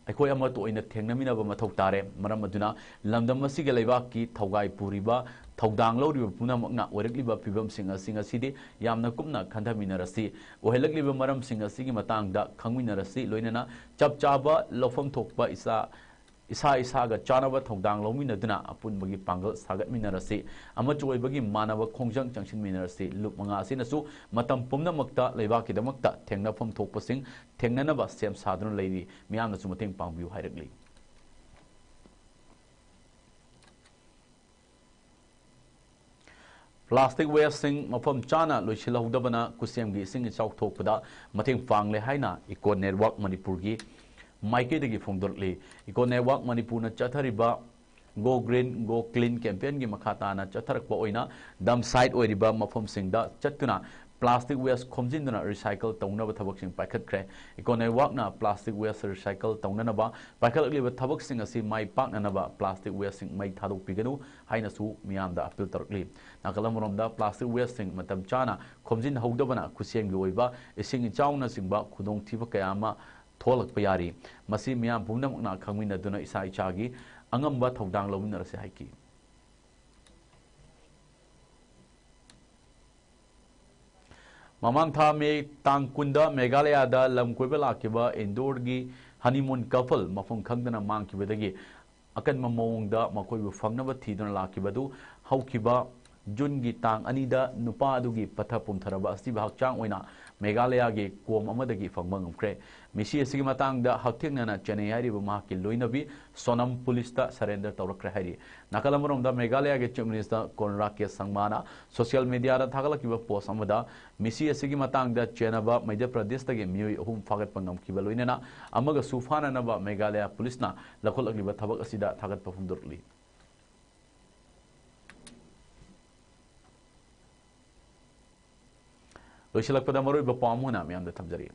ꯑꯩꯈꯣꯏ ꯑꯃꯠꯇ ꯑꯣꯏꯅ ꯊꯦꯡꯅꯃꯤꯟꯅꯕ ꯃꯊꯧ ꯇꯥꯔꯦ꯫ ꯃꯔꯝ ꯑꯗꯨꯅ ꯂꯝꯗꯝ ꯑꯁꯤꯒꯤ ꯂꯩꯕꯥꯛꯀꯤ ꯊꯧꯒꯥꯏ ꯄꯨꯔꯤꯕ, ꯊꯧꯗꯥꯡ ꯂꯧꯔꯤꯕ ꯄꯨꯝꯅꯃꯛꯅ ꯑꯣꯏꯔꯛꯂꯤꯕ ꯐꯤꯕꯝꯁꯤꯡ ꯑꯁꯤ ꯉꯁꯤꯗꯤ ꯌꯥꯝꯅ ꯀꯨꯞꯅ ꯈꯟꯊꯃꯤꯟꯅꯔꯁꯤ꯫ ꯑꯣꯏꯍꯜꯂꯛꯂꯤꯕ ꯃꯔꯝꯁꯤꯡ ꯑꯁꯤꯒꯤ ꯃꯇꯥꯡꯗ ꯈꯪꯃꯤꯟꯅꯔꯁꯤ꯫ ꯂꯣꯏꯅꯅ ꯆꯞ ꯆꯥꯕ ꯂꯧꯐꯝ ꯊꯣꯛꯄ ꯏꯁꯥ, ꯏꯁꯥ ꯏꯁꯥꯒ ꯆꯥꯅꯕ ꯊꯧꯗꯥꯡ ꯂꯧꯃꯤꯟꯅꯗꯨꯅ ꯑꯄꯨꯟꯕꯒꯤ ꯄꯥꯡꯒꯜ ꯁꯥꯒꯠꯃꯤꯟꯅꯔꯁꯤ꯫ ꯑꯃꯠꯇ ꯑꯣꯏꯕꯒꯤ ꯃꯥꯟꯅꯕ ꯈꯣꯡꯖꯪ ꯆꯪꯁꯤꯟꯃꯤꯟꯅꯔꯁꯤ꯫ ꯂꯨꯞ ꯃꯉꯥ ꯑꯁꯤꯅꯁꯨ ꯃꯇꯝ ꯄꯨꯝꯅꯃꯛꯇ ꯂꯩꯕꯥꯛꯀꯤꯗꯃꯛꯇ ꯊꯦꯡꯅꯐꯝ ꯊꯣꯛꯄꯁꯤꯡ ꯊꯦꯡꯅꯅꯕ ꯁꯦꯝ ꯁꯥꯗꯨꯅ ꯂꯩꯔꯤ꯫ ꯃꯤꯌꯥꯝꯅꯁꯨ ꯃꯇꯦꯡ ꯄꯥꯡꯕꯤꯌꯨ ꯍꯥꯏꯔꯛꯂꯤ꯫ ꯄ꯭ꯂꯥꯁꯇꯤꯛ ꯋꯦꯁꯁꯤꯡ ꯃꯐꯝ ꯆꯥꯅ ꯂꯣꯏꯁꯤꯜꯍꯧꯗꯕꯅ ꯈꯨꯠꯁꯦꯝꯒꯤ ꯏꯁꯤꯡ ꯏꯆꯥꯎ ꯊꯣꯛꯄꯗ ꯃꯇꯦꯡ ꯄꯥꯡꯂꯦ ꯍꯥꯏꯅ ꯏꯀꯣ ꯅꯦꯠꯋꯥꯔꯛ ꯃꯅꯤꯄꯨꯔꯒꯤ ꯃꯥꯏꯀꯩꯗꯒꯤ ꯐꯣꯡꯗꯣꯔꯛꯂꯤ꯫ ꯏꯀꯣ ꯅꯦꯠꯋꯥꯔꯛ ꯃꯅꯤꯄꯨꯔꯅ ꯆꯠꯊꯔꯤꯕ Go Green, Go Clean campaignꯒꯤ ꯃꯈꯥ ꯇꯥꯅ ꯆꯠꯊꯔꯛꯄ ꯑꯣꯏꯅ ꯗꯝ ꯁꯥꯏꯠ ꯑꯣꯏꯔꯤꯕ ꯃꯐꯝꯁꯤꯡꯗ ꯆꯠꯇꯨꯅ ꯄ꯭ꯂꯥꯁꯇꯤꯛ ꯋꯦꯁ ꯈꯣꯝꯖꯤꯟꯗꯨꯅ ꯔꯤꯁꯥꯏꯀꯜ ꯇꯧꯅꯕ ꯊꯕꯛꯁꯤꯡ ꯄꯥꯏꯈꯠꯈ꯭ꯔꯦ꯫ ꯏꯀꯣ ꯅꯦꯠꯋꯥꯔꯛꯅ ꯄ꯭ꯂꯥꯁꯇꯤꯛ ꯋꯦꯁ ꯔꯤꯁꯥꯏꯀꯜ ꯇꯧꯅꯅꯕ ꯄꯥꯏꯈꯠꯂꯛꯂꯤꯕ ꯊꯕꯛꯁꯤꯡ ꯑꯁꯤ ꯃꯥꯏ ꯄꯥꯛꯅꯅꯕ ꯄ꯭ꯂꯥꯁꯇꯤꯛ ꯋꯦꯁꯁꯤꯡ ꯃꯩ ꯊꯥꯗꯣꯛꯄꯤꯒꯅꯨ ꯍꯥꯏꯅꯁꯨ ꯃꯤꯌꯥꯝꯗ ꯑꯄꯤꯜ ꯇꯧꯔꯛꯂꯤ꯫ ꯅꯥꯀꯜ ꯑꯃꯔꯣꯝꯗ ꯄ꯭ꯂꯥꯁꯇꯤꯛ ꯋꯦꯁꯁꯤꯡ ꯃꯇꯝ ꯆꯥꯅ ꯈꯣꯝꯖꯤꯟꯍꯧꯗꯕꯅ ꯈꯨꯠꯁꯦꯝꯒꯤ ꯑꯣꯏꯕ ꯏꯁꯤꯡ ꯏꯆꯥꯎꯅꯆꯤꯡꯕ ꯈꯨꯗꯣꯡꯊꯤꯕ ꯀꯌꯥ ꯑꯃ ꯊꯣꯛꯂꯛꯄ ꯌꯥꯔꯤ꯫ ꯃꯁꯤ ꯃꯤꯌꯥꯝ ꯄꯨꯝꯅꯃꯛꯅ ꯈꯪꯃꯤꯟꯅꯗꯨꯅ ꯏꯁꯥ ꯏꯁꯥꯒꯤ ꯑꯉꯝꯕ ꯊꯧꯗꯥꯡ ꯂꯧꯃꯤꯟꯅꯔꯁꯤ ꯍꯥꯏꯈꯤ꯫ ꯃꯃꯥꯡ ꯊꯥ ꯃꯦ ꯇꯥꯡ ꯀꯨꯟꯗ ꯃꯦꯘꯥꯂꯌꯥꯗ ꯂꯝ ꯀꯣꯏꯕ ꯂꯥꯛꯈꯤꯕ ꯏꯟꯗꯣꯔꯒꯤ ꯍꯅꯤꯃꯨꯟ ꯀꯄꯜ ꯃꯐꯝ ꯈꯪꯗꯅ ꯃꯥꯡꯈꯤꯕꯗꯒꯤ ꯑꯀꯟꯕ ꯃꯑꯣꯡꯗ ꯃꯈꯣꯏꯕꯨ ꯐꯪꯅꯕ ꯊꯤꯗꯨꯅ ꯂꯥꯛꯈꯤꯕ ꯑꯗꯨ ꯍꯧꯈꯤꯕ ꯖꯨꯟꯒꯤ ꯇꯥꯡ ꯑꯅꯤꯗ ꯅꯨꯄꯥ ꯑꯗꯨꯒꯤ ꯄꯠꯊ ꯄꯨꯝꯊꯔꯕ ꯑꯁꯤꯕ ꯍꯛꯆꯥꯡ ꯑꯣꯏꯅ ꯃꯦꯘꯥꯂꯌꯥꯒꯤ ꯀꯣꯝ ꯑꯃꯗꯒꯤ ꯐꯪꯕ ꯉꯝꯈ꯭ꯔꯦ꯫ ꯃꯤꯁꯤ ꯑꯁꯤꯒꯤ ꯃꯇꯥꯡꯗ ꯍꯛꯊꯦꯡꯅꯅ ꯆꯦꯟꯅꯩ ꯍꯥꯏꯔꯤꯕ ꯃꯍꯥꯛꯀꯤ ꯂꯣꯏꯅꯕꯤ ꯁꯣꯅꯝ ꯄꯨꯂꯤꯁꯇ surrender ꯇꯧꯔꯛꯈ꯭ꯔꯦ ꯍꯥꯏꯔꯤ꯫ ꯅꯥꯀꯜ ꯑꯃꯔꯣꯝꯗ ꯃꯦꯘꯥꯂꯌꯥꯒꯤ Chief Minister ꯀꯣꯟꯔꯥꯗ ꯀꯦ ꯁꯪꯃꯥꯅ social mediaꯗ ꯊꯥꯒꯠꯂꯛꯈꯤꯕ post ꯑꯃꯗ ꯃꯤꯁꯤ ꯑꯁꯤꯒꯤ ꯃꯇꯥꯡꯗ ꯆꯦꯟꯅꯕ ꯃꯙ꯭ꯌ ꯄ꯭ꯔꯗꯦꯁꯇꯒꯤ ꯃꯤꯑꯣꯏ ꯑꯍꯨꯝ ꯐꯥꯒꯠꯄ ꯉꯝꯈꯤꯕ ꯂꯣꯏꯅꯅ ꯑꯃꯒꯁꯨ ꯐꯥꯅꯅꯕ ꯃꯦꯘꯥꯂꯌꯥ ꯄꯨꯂꯤꯁꯅ ꯂꯧꯈꯠꯂꯛꯂꯤꯕ ꯊꯕꯛ ꯑꯁꯤꯗ ꯊꯥꯒꯠꯄ ꯐꯣꯡꯗꯣꯔꯛꯂꯤ꯫ ꯂꯣꯏꯁꯤꯜꯂꯛꯄꯗ ꯃꯔꯨꯑꯣꯏꯕ ꯄꯥꯎ ꯑꯃ ꯑꯣꯏꯅ ꯃꯌꯥꯝꯗ ꯊꯝꯖꯔꯤ꯫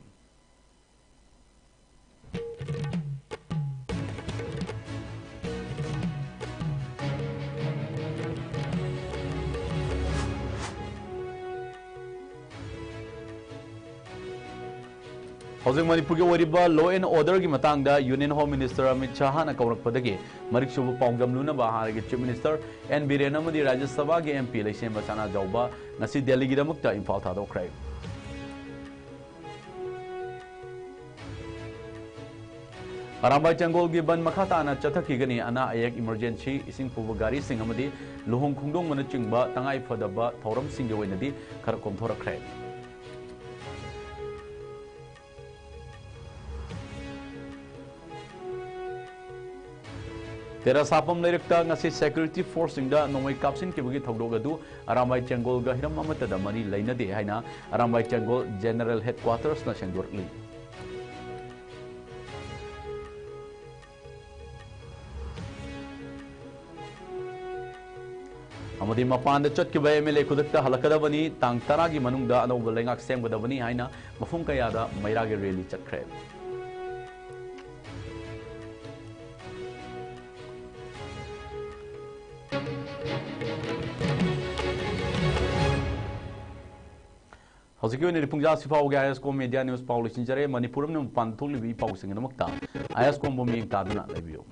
ꯍꯧꯖꯤꯛ ꯃꯅꯤꯄꯨꯔꯒꯤ ꯑꯣꯏꯔꯤꯕ law and orderꯒꯤ ꯃꯇꯥꯡꯗ Union Home Minister ꯑꯃꯤꯠ ꯁꯥꯍꯅ ꯀꯧꯔꯛꯄꯗꯒꯤ ꯃꯔꯤꯛ ꯆꯨꯕ ꯄꯥꯎꯗꯝꯂꯨꯅꯕ ꯍꯥꯟꯅꯒꯤ Chief Minister ꯑꯦꯟ ꯕꯤꯔꯦꯟ ꯑꯃꯗꯤ ꯔꯥꯖ꯭ꯌ ꯁꯚꯥꯒꯤ ꯑꯦꯝ ꯄꯤ ꯂꯩꯁꯦꯝꯕ ꯁꯅꯥꯖꯥꯎꯕ ꯉꯁꯤ ꯗꯦꯜꯂꯤꯒꯤꯗꯃꯛꯇ ꯏꯝꯐꯥꯜ ꯊꯥꯗꯣꯛꯈ꯭ꯔꯦ꯫ ꯑꯔꯥꯝꯕꯥꯏ ꯆꯪꯒꯣꯜꯒꯤ ꯕꯟ ꯃꯈꯥ ꯇꯥꯅ ꯆꯠꯊꯈꯤꯒꯅꯤ꯫ ꯑꯅꯥ ꯑꯌꯦꯛ, emergency, ꯏꯁꯤꯡ ꯄꯨꯕ ꯒꯥꯔꯤꯁꯤꯡ ꯑꯃꯗꯤ ꯂꯨꯍꯣꯡ ꯈꯣꯡꯗꯣꯡꯕꯅꯆꯤꯡꯕ ꯇꯉꯥꯏ ꯐꯗꯕ ꯊꯧꯔꯝꯁꯤꯡꯒꯤ ꯑꯣꯏꯅꯗꯤ ꯈꯔ ꯀꯣꯝꯊꯣꯔꯛꯈ꯭ꯔꯦ꯫ ꯇꯦꯔꯥ ꯁꯥꯄꯝ ꯂꯩꯔꯛꯇ ꯉꯁꯤ security forceꯁꯤꯡꯗ ꯅꯣꯡꯃꯩ ꯀꯥꯞꯁꯤꯟꯈꯤꯕꯒꯤ ꯊꯧꯗꯣꯛ ꯑꯗꯨ ꯑꯔꯥꯝꯕꯥꯏ ꯆꯦꯡꯒꯣꯜꯒ ꯍꯤꯔꯝ ꯑꯃꯠꯇꯗ ꯃꯔꯤ ꯂꯩꯅꯗꯦ ꯍꯥꯏꯅ ꯑꯔꯥꯝꯕꯥꯏ ꯆꯦꯡꯒꯣꯜ General Headquartersꯅ ꯁꯦꯡꯗꯣꯔꯛꯂꯤ꯫ ꯑꯃꯗꯤ ꯃꯄꯥꯟꯗ ꯆꯠꯈꯤꯕ ꯑꯦꯝ ꯑꯦꯜ ꯑꯦ ꯈꯨꯗꯛꯇ ꯍꯜꯂꯛꯀꯗꯕꯅꯤ, ꯇꯥꯡ ꯇꯔꯥꯒꯤ ꯃꯅꯨꯡꯗ ꯑꯅꯧꯕ ꯂꯩꯉꯥꯛ ꯁꯦꯝꯒꯗꯕꯅꯤ ꯍꯥꯏꯅ ꯃꯐꯝ ꯀꯌꯥꯗ ꯃꯩꯔꯥꯒꯤ rally ꯆꯠꯈ꯭ꯔꯦ꯫ ꯍꯧꯖꯤꯛꯀꯤ ꯑꯣꯏꯅꯗꯤ ꯄꯨꯡꯖꯥ ꯁꯤꯐꯥꯎꯒꯤ ꯑꯥꯏ ꯑꯦꯁ ꯀꯣꯝ media news ꯄꯥꯎ ꯂꯣꯏꯁꯤꯟꯖꯔꯦ꯫ ꯃꯅꯤꯄꯨꯔ ꯑꯃꯗꯤ ꯃꯄꯥꯟꯗ ꯊꯣꯛꯂꯤꯕ ꯏ ꯄꯥꯎꯁꯤꯡꯒꯤꯗꯃꯛꯇ ꯑꯥꯏ ꯑꯦꯁ ꯀꯣꯝꯕꯨ ꯃꯤꯠꯌꯦꯡ ꯇꯥꯗꯨꯅ ꯂꯩꯕꯤꯌꯨ꯫